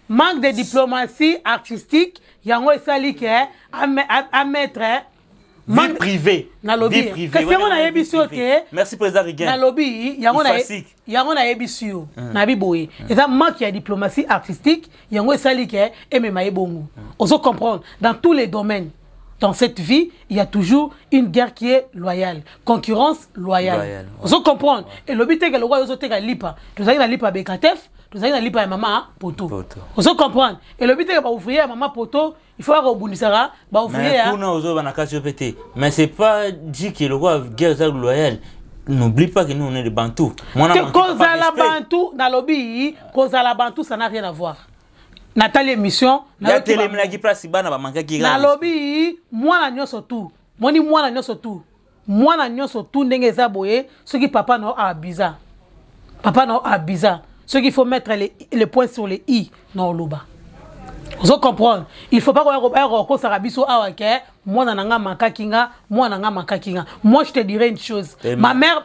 manque de diplomatie artistique, yango esali ke amettre Vie privée. Nalobi, kasi yango nayebisi yo te. Merci, président Rigen. Nalobi yango, yango nayebisi yo, nayebi boye, eza manque ya diplomatie artistique, yango esali ke emema ye bongo. Ozo comprendre? Dans tous les domaines dans cette vie, il y a toujours une guerre qui est loyale, concurrence loyale. Loyale, ouais. Ozo comprendre? Elobi te ke lokwa ozoteka lipa, tozalaki na lipa Bekatef, tozalaki na lipa ya mama Poto. Ozo comprendre? Elobi te ke baouvrier ya mama Poto, il faut kobundisaka baouvrier ya kuna. Ozoba na kati yo mpe te, mais c'est pas dit que lokwa guerre eza loyale. N'oublie pas que nous, on est des Bantous. Kozala Bantu, nalobi kozala Bantu, ça n'a rien à voir. Natali émission. Yatelemelaki place bana bamankaki. Nalobi mwana nyonso tu, moni mwana nyonso tu, mwana nyonso tu ndenge eza boye, soki papa na yo abusa, papa na yo abusa, soki il faut mettre le point sur le i na oloba, ozo comprendre? Il faut pas koya kokosaka biso awa ke mwana na nga makaki nga, mwana na nga makaki nga. Moi, je te dirais une chose: ma mère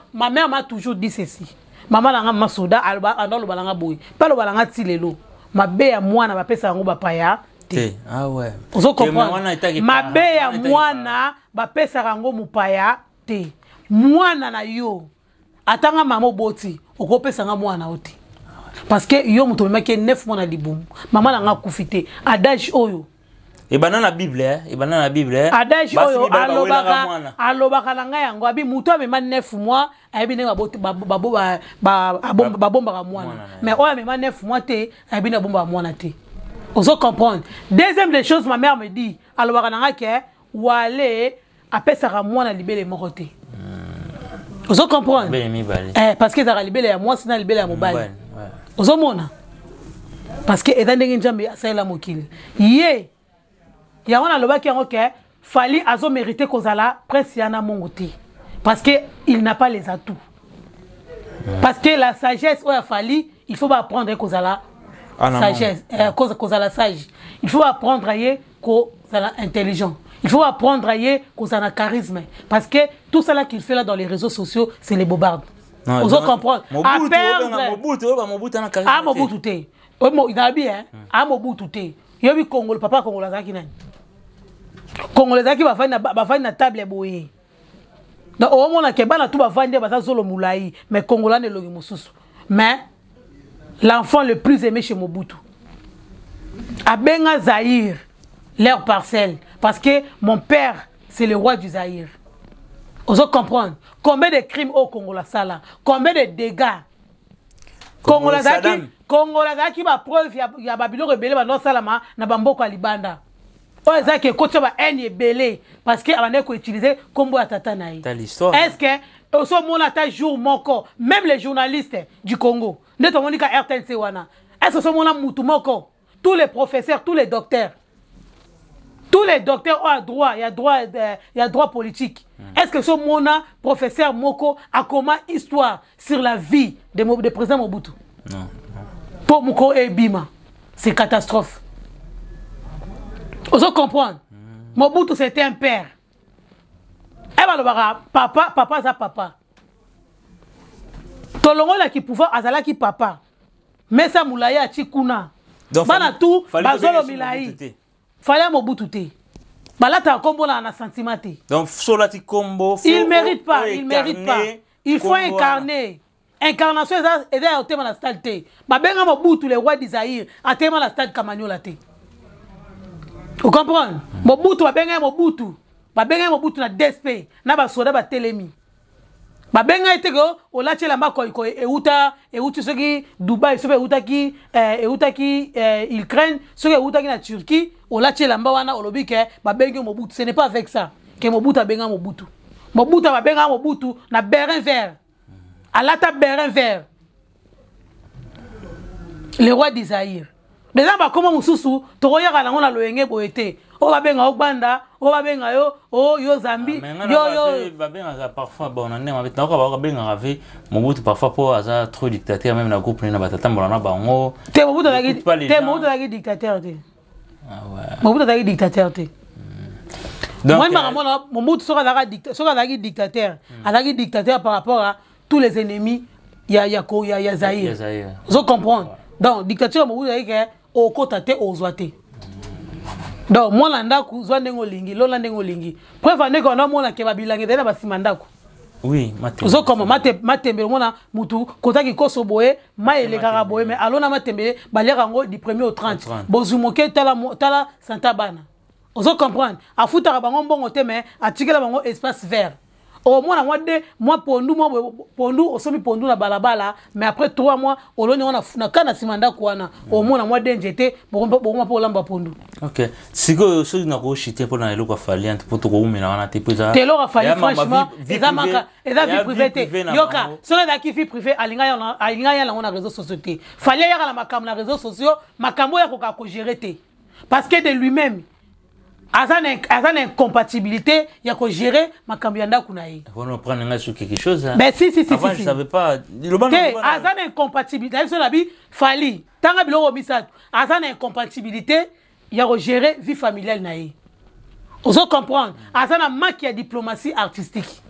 m'a toujours dit ceci. Mama na nga, mama Soda, aloba na nga boye mpe aloba na nga ti lelo: mabe ya mwana bapesa yango bapaya te. Ah ouais. Ozo comprendre? Mabe ya mwana bapesaka yango mopaya te. Mwana na yo, atanga mama oboti, okopesanga mwana yo te, parce que yo moto omemaki 9 mois na libumu. Mama na nga akufi te. Adage oyo Ebanda na Bible, eh? Ebanda na Bible, eh? Adage oyo alobaka na ngai yango, abi moto amema 9 mois ayebi ndenge babombaka mwana, mais oyo amema 9 mois te ayebi ndenge abombaka mwana te. Ozo comprendre? Deuxième des choses, ma mère me dit, alobaka na ngai ke wale apesaka mwana libele moko te. Ozo comprendre? Eh, parce que ezalaka libele ya mwasi na libele ya mobali. Ozomona? Parce que eza ndenge Nzambe asalela mokili ye. Yango nalobaki yango ke Fally azomérite kozala prince yana mongo te, parce que il n'a pas les atouts, parce que la sagesse oyo afali, il faut baapprendre ye kozala sagesse, kozala sage, il faut apprendre ye kozala intelligent, il faut apprendre ye kozala na charisme, parce que tout ça là qu'il fait là dans les réseaux sociaux, c'est les bobardes. Ozo comprendre? À perdre ah Mobutu te, nayebi a Mobutu te. Yobi Kongolo, papa Kongolo azalaki nani? Kongolo ezalaki bafandi na table ya boye, donc omona ke bana tu bavandi, baza zolo molai, mais Kongolo ana elongi mosusu. Mais l'enfant le plus aimé chez Mobutu, abenga Zaïre leur parcelle, parce que mon père, c'est le roi du Zaïre. Ozo comprendre? Combien de crimes au Congo la sala, combien de dégâts Congo azalaki, Congo azalaki bapreuve ya babiloko ebele bandosalama na bamboka ya libanda oyo ezalaki ekotisa bahaine ebele, parce que abandaki koutiliser nkombo ya tata na ye. Est ce que osomona ata jour moko, même les journalistes du Congo nde tomoni ka RTNC wana, est ce que osomona mutu moko, tous les professeurs, tous les docteurs, tous les docteurs oyo ya droit, ya droit, ya droit politique, est ce que somona professeur moko akoma histoire sur la vie de président Mobutu? Non. Mpo moko ebima, c'est catastrophe. Ozo comprendre? Mobutu, c'était un père e balobaka papa, papa aza papa. Tolongolaki pouvoir, azalaki papa. Mesa molai ati kuna, bana tu bazolo milai. Fally ya Mobutu te. Balataka kombo na sentiment te. Donc so olati kombo, il mérite pas, il mérite pas, il faut incarner. Incarnation eza ya kotema na stade te. Babenga Mobutu le roi du Zaïre, atema na stade Kamanyola te. Ocomprendre? Mobutu, babenga ye Mobutu, babenga ye Mobutu na DSP na basoda batelemi. Babenga ye te ke olati elamba koikoi euta, euti soki Dubai, soki eutaki, eutaki Ukraine, soki eutaki na Turquie, olati elamba wana olobi ke babengi yo Mobutu. Ce n'est pas avec ça ke Mobutu abenga Mobutu. Mobutu abenga Mobutu na béret vert. Alata béret vert. Le roi du Zaïre. Beza bakoma mususu tokoyaka nango na loyenge boye te. O babenga yo Gbanda, o babenga yo, o yo Zambi, yo yo. Babengaka parfois bon na ndenge mabe, nakoka babengaka ve Mobutu parfois po aza trop dictateur même na groupe na batata mbola na bango. Te Mobutu azalaki, te Mobutu azalaki dictateur te. Ah ouais. Mobutu azalaki dictateur te. Donc, moi, Mobutu soki azalaki dictateur, azalaki dictateur par rapport à tous les ennemis ya ya ya ya Zaïre. Vous comprenez? Donc dictature Mobutu azalaki ke okota te ozwa te. Donc mwana ndako zwa ndenge olingi, lola ndenge olingi. Preuve ndenge wana mona ke babilangi ezali na basima ndako. Oui, matembe. Ozo koma matembe mona mutu kotaki koso boye, ma elekaka boye, mais alona matembe baliaka yango du 1er au 30. Bozu moke tala tala santa bana. Ozo comprendre? Afutaka bango mbongo te mais atikela bango espace vert. Au moins moi deux mois pondu, moi pondu osomi pondu na balabala, mais après 3 mois oloni wana na kana simanda kwana. Au moins moi deux njete bon bon pour lamba pondu. OK. Siko soki na ko chiter pour na eloko Fally ante pour to ko umela wana te pesa. Te eloko Fally franchement eza manka eza vie privée te. Yoka soki na ki vie privée alinga ya na alinga ya na réseaux sociaux te. Fally ya na makambo na réseaux sociaux, makambo ya ko ka ko gérer te. Parce que de lui-même aza na incompatibilité ya ko gérer makambo ya ndako na ye. On va prendre nga sur quelque chose, hein. Ben si si si Avant, si, je si. savais pas. Loba Te, loba na- aza na incompatibilité. Na biso na bi Fally, tanga biloko misato. Aza na incompatibilité ya ko gérer vie familiale na ye. Ozo comprendre? Aza na manque ya diplomatie artistique.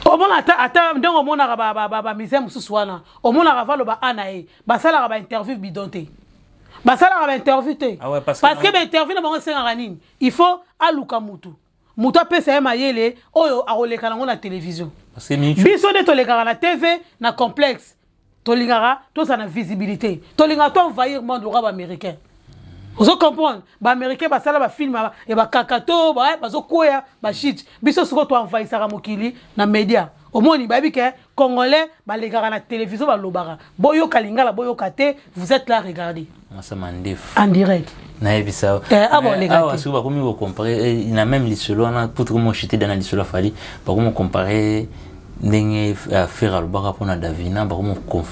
Omona ata, ata ndenge omonaka ba, ba, ba, ba musée mosusu wana, omonaka valo ba ana ye, basalaka ba interview bidon te. Basalaka ba interview te. Ah ouais, parce que Parce que ba interview na bango esengaka nini? Il faut aluka mutu. Mutu apesa ye mayele oyo akoleka nango na télévision. Parce que mingi Biso nde tolekaka na TV na complexe. Tolingaka tozala na visibilité. Tolingaka to envahir monde lokola ba américain. Ozo comprendre? Ba américain basala ba film ya ba kakato, ba bazo koya ba shit. Biso siko to envahissaka mokili na média. Omoni bayebi ke congolais balekaka na télévision balobaka. Boyoka lingala boyoka te, vous êtes là regardez. Masa mandef. En direct. Nayebisa. Eh, ah bon, Mais les gars, awa, te. soki bakomi ko comparer, eh, na même lisolo wana, pour tout le chuter dans lisolo Fally, bakomi ko comparer ndenge, Ferre alobaka mpona Davina, bakomi ko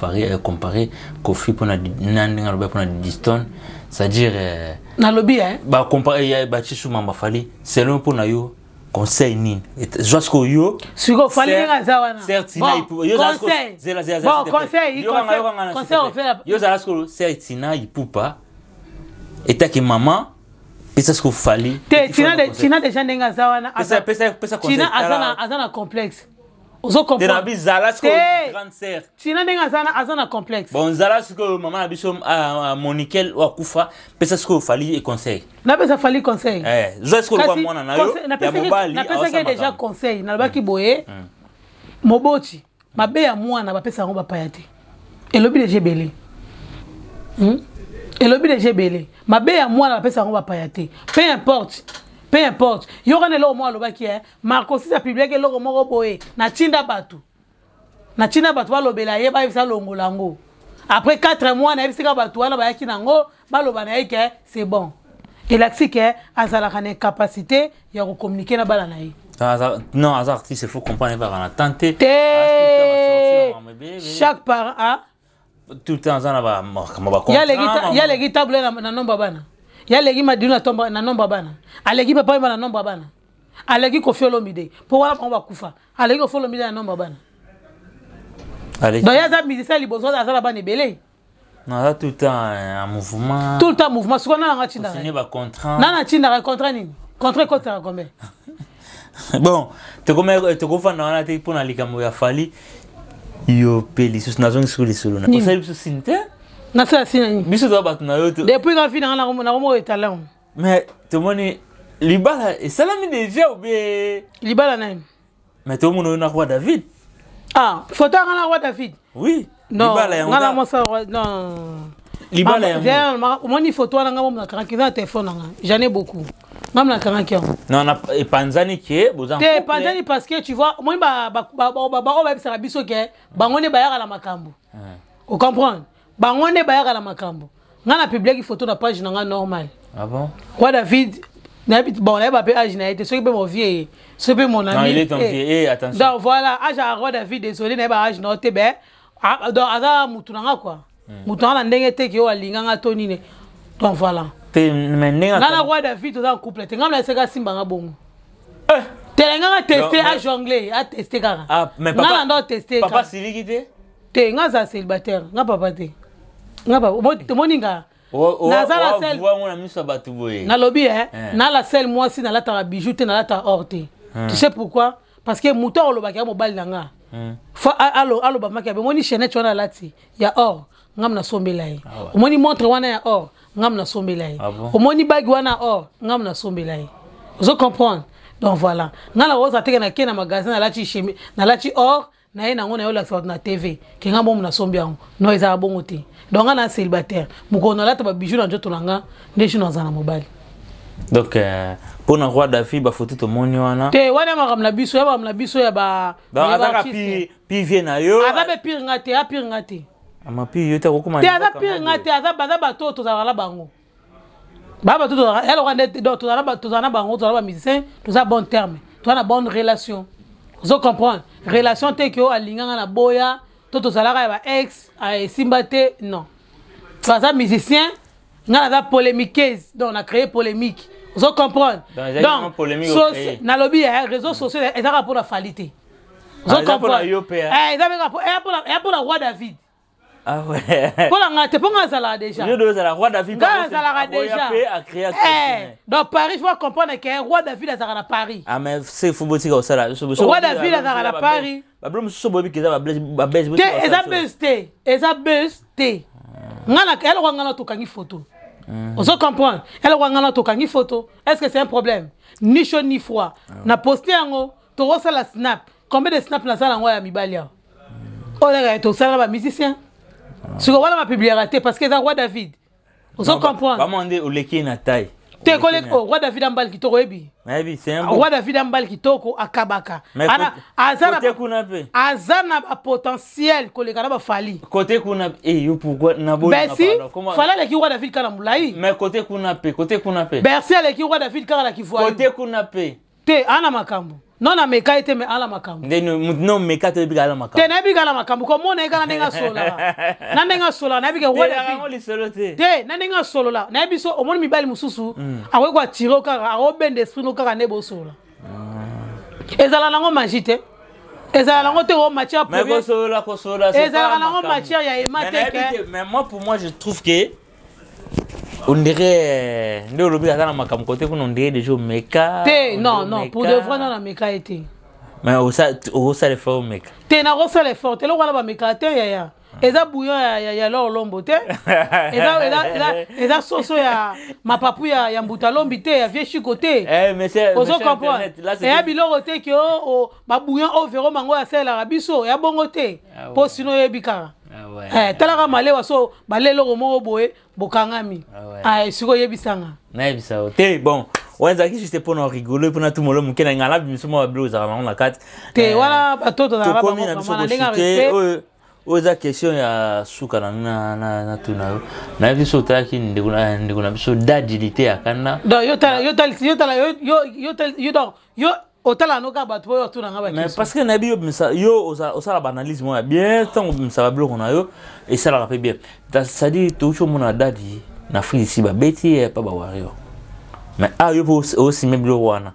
comparer Koffi mpona na ndenge alobaka mpona Diston, c'est-à-dire, Nalobi, hein? ba comparer, ya, ba Chisu Mamba Fally, selon mpona yo, conseil nini? Et, zwa sikoyo yo, Sikoyo, Fally Certes, ndenge aza wana. certes, Bon, Tina Ipupa, yo zala sikoyo, conseil. zela, zela, zela, Bon, s'il te plaît. conseil, Yo kanga, conseil, yo kanga na, s'il te conseil, plaît. on fait la- Yo zala sikoyo, certes, Tina Ipupa, etaki maman, pesa sikoyo Fally, Te, eti Tina Fally de, conseil. Tina déjà ndenge aza wana, Pesa, aza- pesa, pesa conseil, Tina aza tala. na, aza na complexe. Ozo comprendre? Te na bi zala sikoyo Te. grande sœur. Tina ndenge aza na, aza na complexe. Bon, zala sikoyo maman na biso, ah, ah, Monique oyo akufa, pesa sikoyo Fally e conseil. Na pesa Fally conseil. Eh, zwa sikoyo Kasi, kwa mwana na yo, conseil, ya napesaki- mobali, napesaki awasama déjà kama. conseil, nalobaki boye, moboti, mabe ya mwana bapesa yango bapaya te. Elobi déjà ebele. Elobi déjà ebele. Mabe ya mwana bapesa yango bapaya te. Peu importe. Peu importe. Yoka na eloko moko alobaki, hein. Marco Sisa publiaki eloko moko boye. Na tinda bato. Na tinda bato balobela ye, bayebisa longola yango. Après 4 mois, nayebisika bato wana bayaki nango, baloba na ye ke c'est bon. Elakisi ke azalaka na incapacité ya kocommuniquer na bana na ye. Ah, non, aza artiste, il faut comprendre, il va en attente. Te. Ah, tout le temps, va sortir, Chaque parent a tout le temps, aza na ba, ma, ma, ba, Ya legi ta, contrat, ya ma, legi table na, na nombre bana. Ya legi Madilu na tomba, na nombre bana. Alegi papa na nombre bana. Alegi Koffi Olomide. Po wana bango bakufa. Alegi Koffi Olomide na nombre bana. Alegi. Donc, ya za musicien liboso, aza na bana ebele. Non, aza tout le temps en mouvement. Tout le temps mouvement. Sikoyo nana nga tindaka. Signer ba contrat. Nana tindaka contrat nini? Contrat ekotaka combien? Bon, tokofanda wana te mpona likambo ya Fally. Yo pe lisusu nazongi sikoyo lisolo na. Nini? Osali biso signe te? Nasala signe nini? Biso toza bato na yo te. Depuis nga fi na nga nakomo etala yango. Mais tomoni libala esalami déjà ou bien? Libala nani? Mais tomoni oyo na roi David. Ah, photo yanga na roi David? Oui. Non, libala yango. Nga na mwasa roi, non. Libala yango. Omoni photo wana, nga mo nakangaki eza na telefone nanga. J'en ai beaucoup. Nga mo nakangaki yango. Non, na epanzani ke boza. Te, epanzani parce que tu vois, omoni ba ba ba ba bayebisaka biso ke bango nde bayaka na makambo. Ocomprendre? Bango nde bayaka na makambo. Nga na publiaki photo na page na nga normal. Ah bon? Roi David, bon, nayeba mpe age na ye te, soki mpe mon vieux ye, soki mpe mon ami. Non, il est ton vieux. Eh, attention. Donc voilà, age ya roi David, désolé, nayeba age na yo te, be donc aza mutu na nga quoi. Mutu na nga na ndenge te ke oyo alinganga to nini. Donc voilà. Te, mais ndenge nga na roi David toza en couple te. Nga na eseka simba nga bongo. Telenganga teste a jongle, a teste kaka. Ah, mais nga papa na ndo teste. Papa siliki te? Te, nga aza célibataire, nga papa te. Nga papa, omoni nga naza la seule wango na miso ya bato boye. Nalobi na la seule mwasi nalataka bijou te, nalataka or te. Tu sais pourquoi? Parce que moto alobaki ya mobali na nga. Fa aloba maki abe, omoni chaînette wana alati ya or, ngam nasombela ye. Omoni montre wana ya or, ngam nasombela ye. Ah bon? Omoni bague wana ya or, ngam nasombela ye. Ozo comprendre? Donc voilà, nga na koza teke na ke na magasin, nalati chemise, nalati or na ye nango, na yo lakisa bato na TV ke nga bomo nasombi yango. No, ezalaka bongo te. Donc nga na célibataire, mokolo nalata babijou na nzoto na nga nde jour naza na mobali. Donc mpona roi David, bafoto tomoni wana. Te, wana ya makambo na biso, ya makambo na biso ya ba Donc ya ba azaka artiste. Pi vie na yo. Aza mpe pire nga te, apire nga te. Ama pi yo te, akokoma te, aza libaka pire nga moko. te. Aza baza bato oyo tozalaka na bango, ba bato tozalaka eloko nde. Donc tozala na bango, tozala ba musicien, toza bon terme, toza na bonne relation. Ozo comprendre? Relation te ke oyo alinganga na boya to tozalaka ya ba ex esimba te. Non, baza musicien, nga naza polémiqueuse, donc na créé polémique. Ozo comprendre? Donc, ezalaki vraiment polémique ocréé. Nalobi réseaux sociaux ezaka mpona Fally te. Ozo Ah, eza mpona comprendre? yo mpe, eh. Eza mpe kaka eya mpona roi David. Ah ouais. Mpo na nga te, mpo nga azalaka déjà. Yo ozala roi David. Nga azalaka déjà. Mpe acréa. Donc Paris, faut comprendre que roi David azalaka na Paris. Ah, mais c'est faut botika osala. Roi David azalaka na Paris. Bablo mosusu boyebi ke eza babese. Te, eza buzz te, eza buzz te. Nga na eloko nga na tokangi photo. Ozo comprendre? Eloko nga na tokangi photo, est ce que c'est un problème? Ni chaud ni froid. Na poste yango, tokosala snap. Combien de snap nasala yango ya mibali awa oyo kaka tosala na bamusicien? Sikoyo wana bapubliaka te parce que eza roi David. Ozo comprendre? Bama nde oleki na taille. Te, koleki. Oh, roi David ambali kitoko, oyebi? Nayebi, c'est un bon. Roi David ambali kitoko, akabaka. Mais Aza na côté kuna mpe. Aza na bapotentiel koleka na baFally. Côté kuna, eh, yo pourquoi na boyi? Bercy, Fally aleki roi David kaka na molai. Mais côté kuna mpe, côté kuna mpe. Bercy aleki roi David kaka na kivoye. Côté kuna mpe. Te, ana makambo non, na meka ye te, mais ala makambo. Nde no meka te, oyebi kala makambo. Te, nayebi kala makambo, komona ye kaka ndenge asololaka, na ndenge asololaka nayebi ke roi yango David lisolo te. Te, na ndenge asolola nayebi. So omoni mibali mosusu akoki koatire kaka, akobenda esprit no kaka nde bosolola. Ezala nango magie te, ezala nango te o matière Mais première. kosolola, kosolola, c'est Ezalaka pas nango makambo. matière ya ema Mais te nayebi ke te, mais moi, pour moi, je trouve que on dirait nde olobi aza na makambo côté kuna, on dirait déjà omeka. Te, on non dirait non, pour omeka. de vrai, non, na meka ye te. Mais osala effort, omeka. Te, nakosala effort te. Eloko wana bamekaka te, yaya. Eza bouillon ya lor lombo te, eza soso ya mapapu ya mbuta lombi te, ya vieux Chiko te. Eh, monsieur, Ozo monsieur comprendre? Internet, là, c'est Eya biloko te ke babouillon oyo vero mango asalelaka biso ya bongo te. Ah Mpo sino oyebi kaka. Ah ouais. Talaka malewa, so bale eloko moko boye bokangami. Ah ouais. Ah, sikoyo oyebisanga. Nayebisa yo te. Bon, wana ezalaki juste mpona rigoler, mpona tumolo moke na ngai na biso mwa babilo ozalaka nango na kati. Te, wana bato tozalaka Tokomi bango na biso vraiment na ndenge ya koshite. respect. Oyo eza question ya suka na tuna yo. Nayebi so otalaki ndeko na biso Dadilité ya kanda. Donc yo tala, yo tala, yo tala, yo yo yo tala, yo, donc yo otala no kaka bato oyo otunanga Mais baquestion. parce que nayebi yo bimisa, yo osala baanalyse moko ya bien. Ntango obimisaka biloko na yo, esalaka mpe bien. C'est-à-dire touti omona Dadi na Afrique ici, babeti ye pa bawario, mais ah, yo mpo osime biloko wana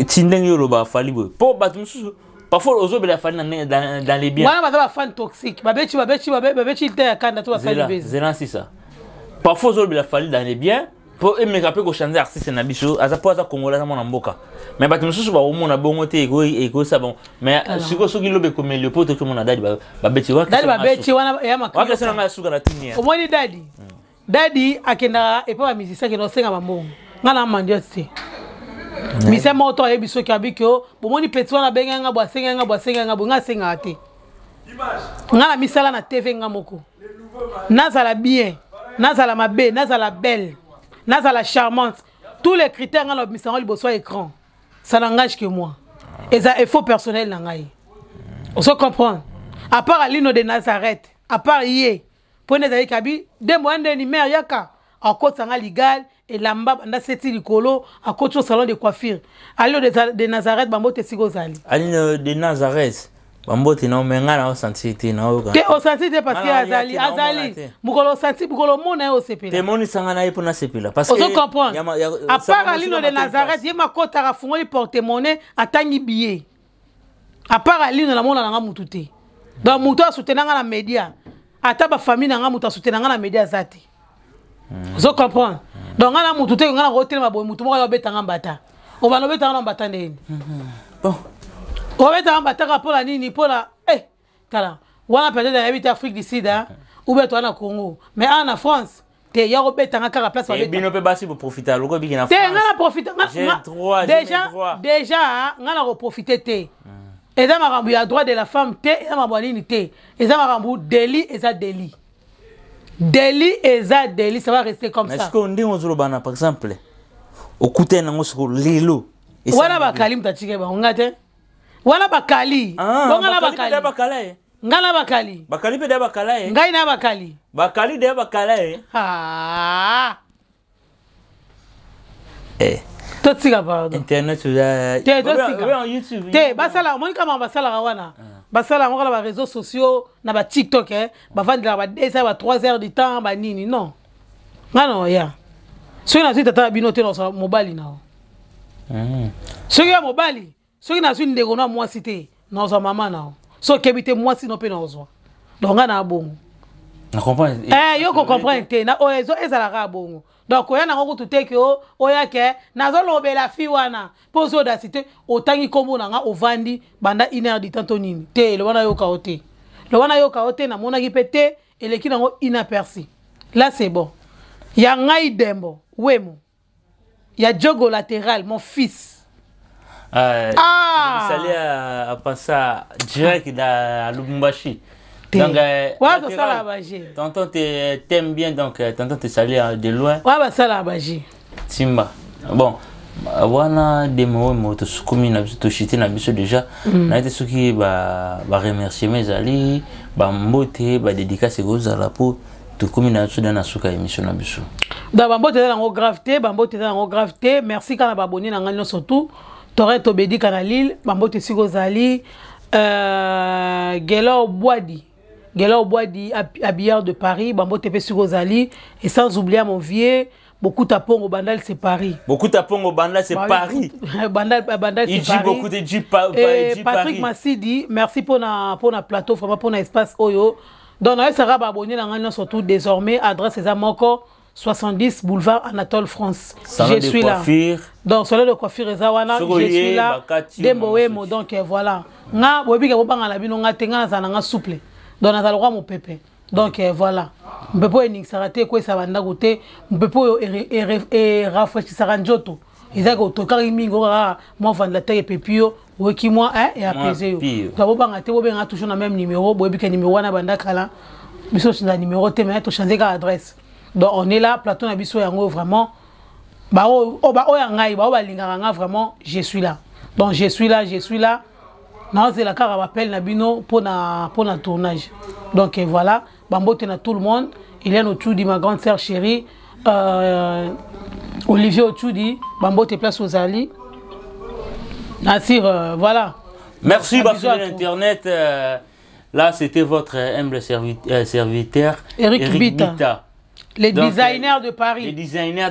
ti ndenge yo olobaka Fally boye, mpo bato mosusu parfois ozobela Fally na dans les biens. Wana baza bafan toxique, babeti te ya kanda to basali Zela, bezi. zela, c'est ça. Parfois ozolobela Fally dans les biens mpo emeka mpe kochange artiste na biso, aza mpo aza congolais, aza mwana mboka. Mais bato mosusu bakomona bongo te, ekoyesa bongo. Mais sikoyo soki lobi ekomeli yo mpo toki omona Dadi babeti. Dadi babeti wana ya Wakesena makambo. ngai suka na tini ya. Omoni Dadi Dadi akendaka epai ba musicien, akenda kosenga bambongo. Ngai na mendiant te. Musicien moko to ayebi soki abiki o bomoni petit wana abengai nga bo, asengai nga bo, asengai nga bo. Ngai asengaka te. Ngai na misala na TV nga moko, nazala bien, nazala mabe, nazala belle, nazala charmante, tous les critères ngai na obimisa yango liboso ya écran. Ça n'engage que moi, eza effort personnel na ngai, ozo comprendre? À part Alino de Nazareth, à part ye, mpo nde ezali kabi Dembo ya ndeni mare yaka akotisa nga ligal elamba banda seti likolo, akoti au salon de coiffure. Alino de Nazareth, bambote esika ozali. Alino de Nazareth, bambote na me ngai na osanti te, naoyoka. Te, osanti te parce que azali azali mokolo osanti, mokolo omona ye, osepela. Te, monisanga na ye mpo nasepela parce que ozo comprendre? À part Alino de Nazareth, ye makotaka, afungoli porte monnaie, atangi billet. À part Alino, namona nanga mutu te. Donc moto asoutenanga nga na média, ata bafamille na nga, moto asoutenanga na média aza te. Ozo comprendre? Donc nga na mutu te. Nga na kotelema boye, mutu moko ayo obetanga mbata, obanda obetanga na mbata ndeni. Bon. Obetanga mbata kaka mpona nini? Mpona tala wana, peut-être nayebi te, Afrique du Sud, hein, ou bien toza na Congo, mais awa na France te, ya kobetanga kaka place. Babeta bino mpe basi boprofita loko ebiki na te. Nga na profite J'ai droit, j'ai déjà mes droits. Déjà nga na koprofite te. Eza makambo ya droit de la femme te, eza makambo ya nini te, eza makambo délit, eza délit, délit, eza délit, ça va rester comme mais ça. Sikoyo ndenge ozoloba na, par exemple, okutani nango sikoyo lelo. Wana bakali, moto atike bango, nga te. Wana bakali. Ah, bonga na bakali mpe da bakali. Bakala ye. Nga na bakali. Bakali mpe da bakala ye. Ngai na bakali. Bakali da bakala ye. Ah. Eh. Totika, pardon. Internet oza Te, totika. Oya YouTube. Te, basala, omoni kama basalaka wana, basala yango kaka na baréseaux sociaux, na baTikTok, bavandelaka ba 2 heures, ba 3 heures du temps, banini. Non, nga na oya, soki nazwi tata na bino te, nazwa mobali na o. Soki ya mobali, soki nazwi ndeko na mwasi te, nazwa mama na o. Soki okebi te, mwasi no mpe nazwa. Donc nga na bongo. Na comprendre. Yo kocomprendre te na oyo ezalaka bongo. Donc koya nango kutu te ke oya ke nazolobela fi wana mpo ozwi audacité, otangi nkombo na nga, ovandi banda une heure du temps to nini te. Eloba nayoka yo te, loba nayoka yo te, namonaki mpe te, eleki nango inaperçu. Là c'est bon. Ya ngai Dembo Wemo ya Jogo latéral, mon fils. Ah! Je à passer direct à Lubumbashi. Donc, ouais, tosala baje. Tonton t'aime bien, donc tonton te salue de loin. Ouais, basala baje. Simba. Bon, wana Demo mo tosukumi na biso, toshite na biso déjà. Na ete soki ba ba remerciement ezali, ba mbote, ba dédicace ekozala po tokomi na biso na suka émission na biso. Donc bambote eza nango grave te, bambote eza nango grave te. Merci kaka na baabonnés na ngai nyonso tout. Torin Tobedika na Lille, bambote esika ozali. Gelor Bwadi, Gelor Bwadi, habilleur de Paris, bambote mpe esika ozali. Et sans oublier mon vieux Bokuta Pongo Bandal, c'est Paris. Bokuta Pongo Bandal, c'est Paris. Bandal, Bandal, c'est Paris. Beaucoup de G, pa, Et Patrick Massidi, merci pour la plateau, vraiment pour l'espace oyo. Donc, on sera abonné dans surtout désormais, adresse eza moko, 70 boulevard Anatole France. Salon Je de suis là. Coiffure. Donc, salon de coiffure eza wana, je suis là. Dembo Wemo, donc voilà. Nga boyebi ke bobanga na bino nga te, nga nazala nga souple. Donc nazala roi mon pépé. Donc voilà, mpepo oyo eningisaka te, ekwesaka bandako te, mpepo oyo erafraîchisaka nzoto, ezaki otokaki mingi, okaka mwa ventilateur epepi yo, oyoki mwa eapaise yo. Donc bobanga te, bobengaka toujours na même numéro. Boyebi ke numéro wana banda kala, biso tochange numéro te, mais tochange kaka adresse. Donc on est là, plateau na biso yango vraiment, baoyo ya ngai, baoyo balingaka nga vraiment, je suis là. Donc je suis là, je suis là, naozela kaka baappel na bino mpona tournage. Donc voilà, bambote na tout le monde. Eliane Otudi, ma grande sœur chérie, Olivier Otudi, bambote place ozali. Nasir, voilà. Merci bafidèle internet. Là c'était votre humble serviteur. Eric, Eric Bita, Bita. Les designers de Paris. Les designers de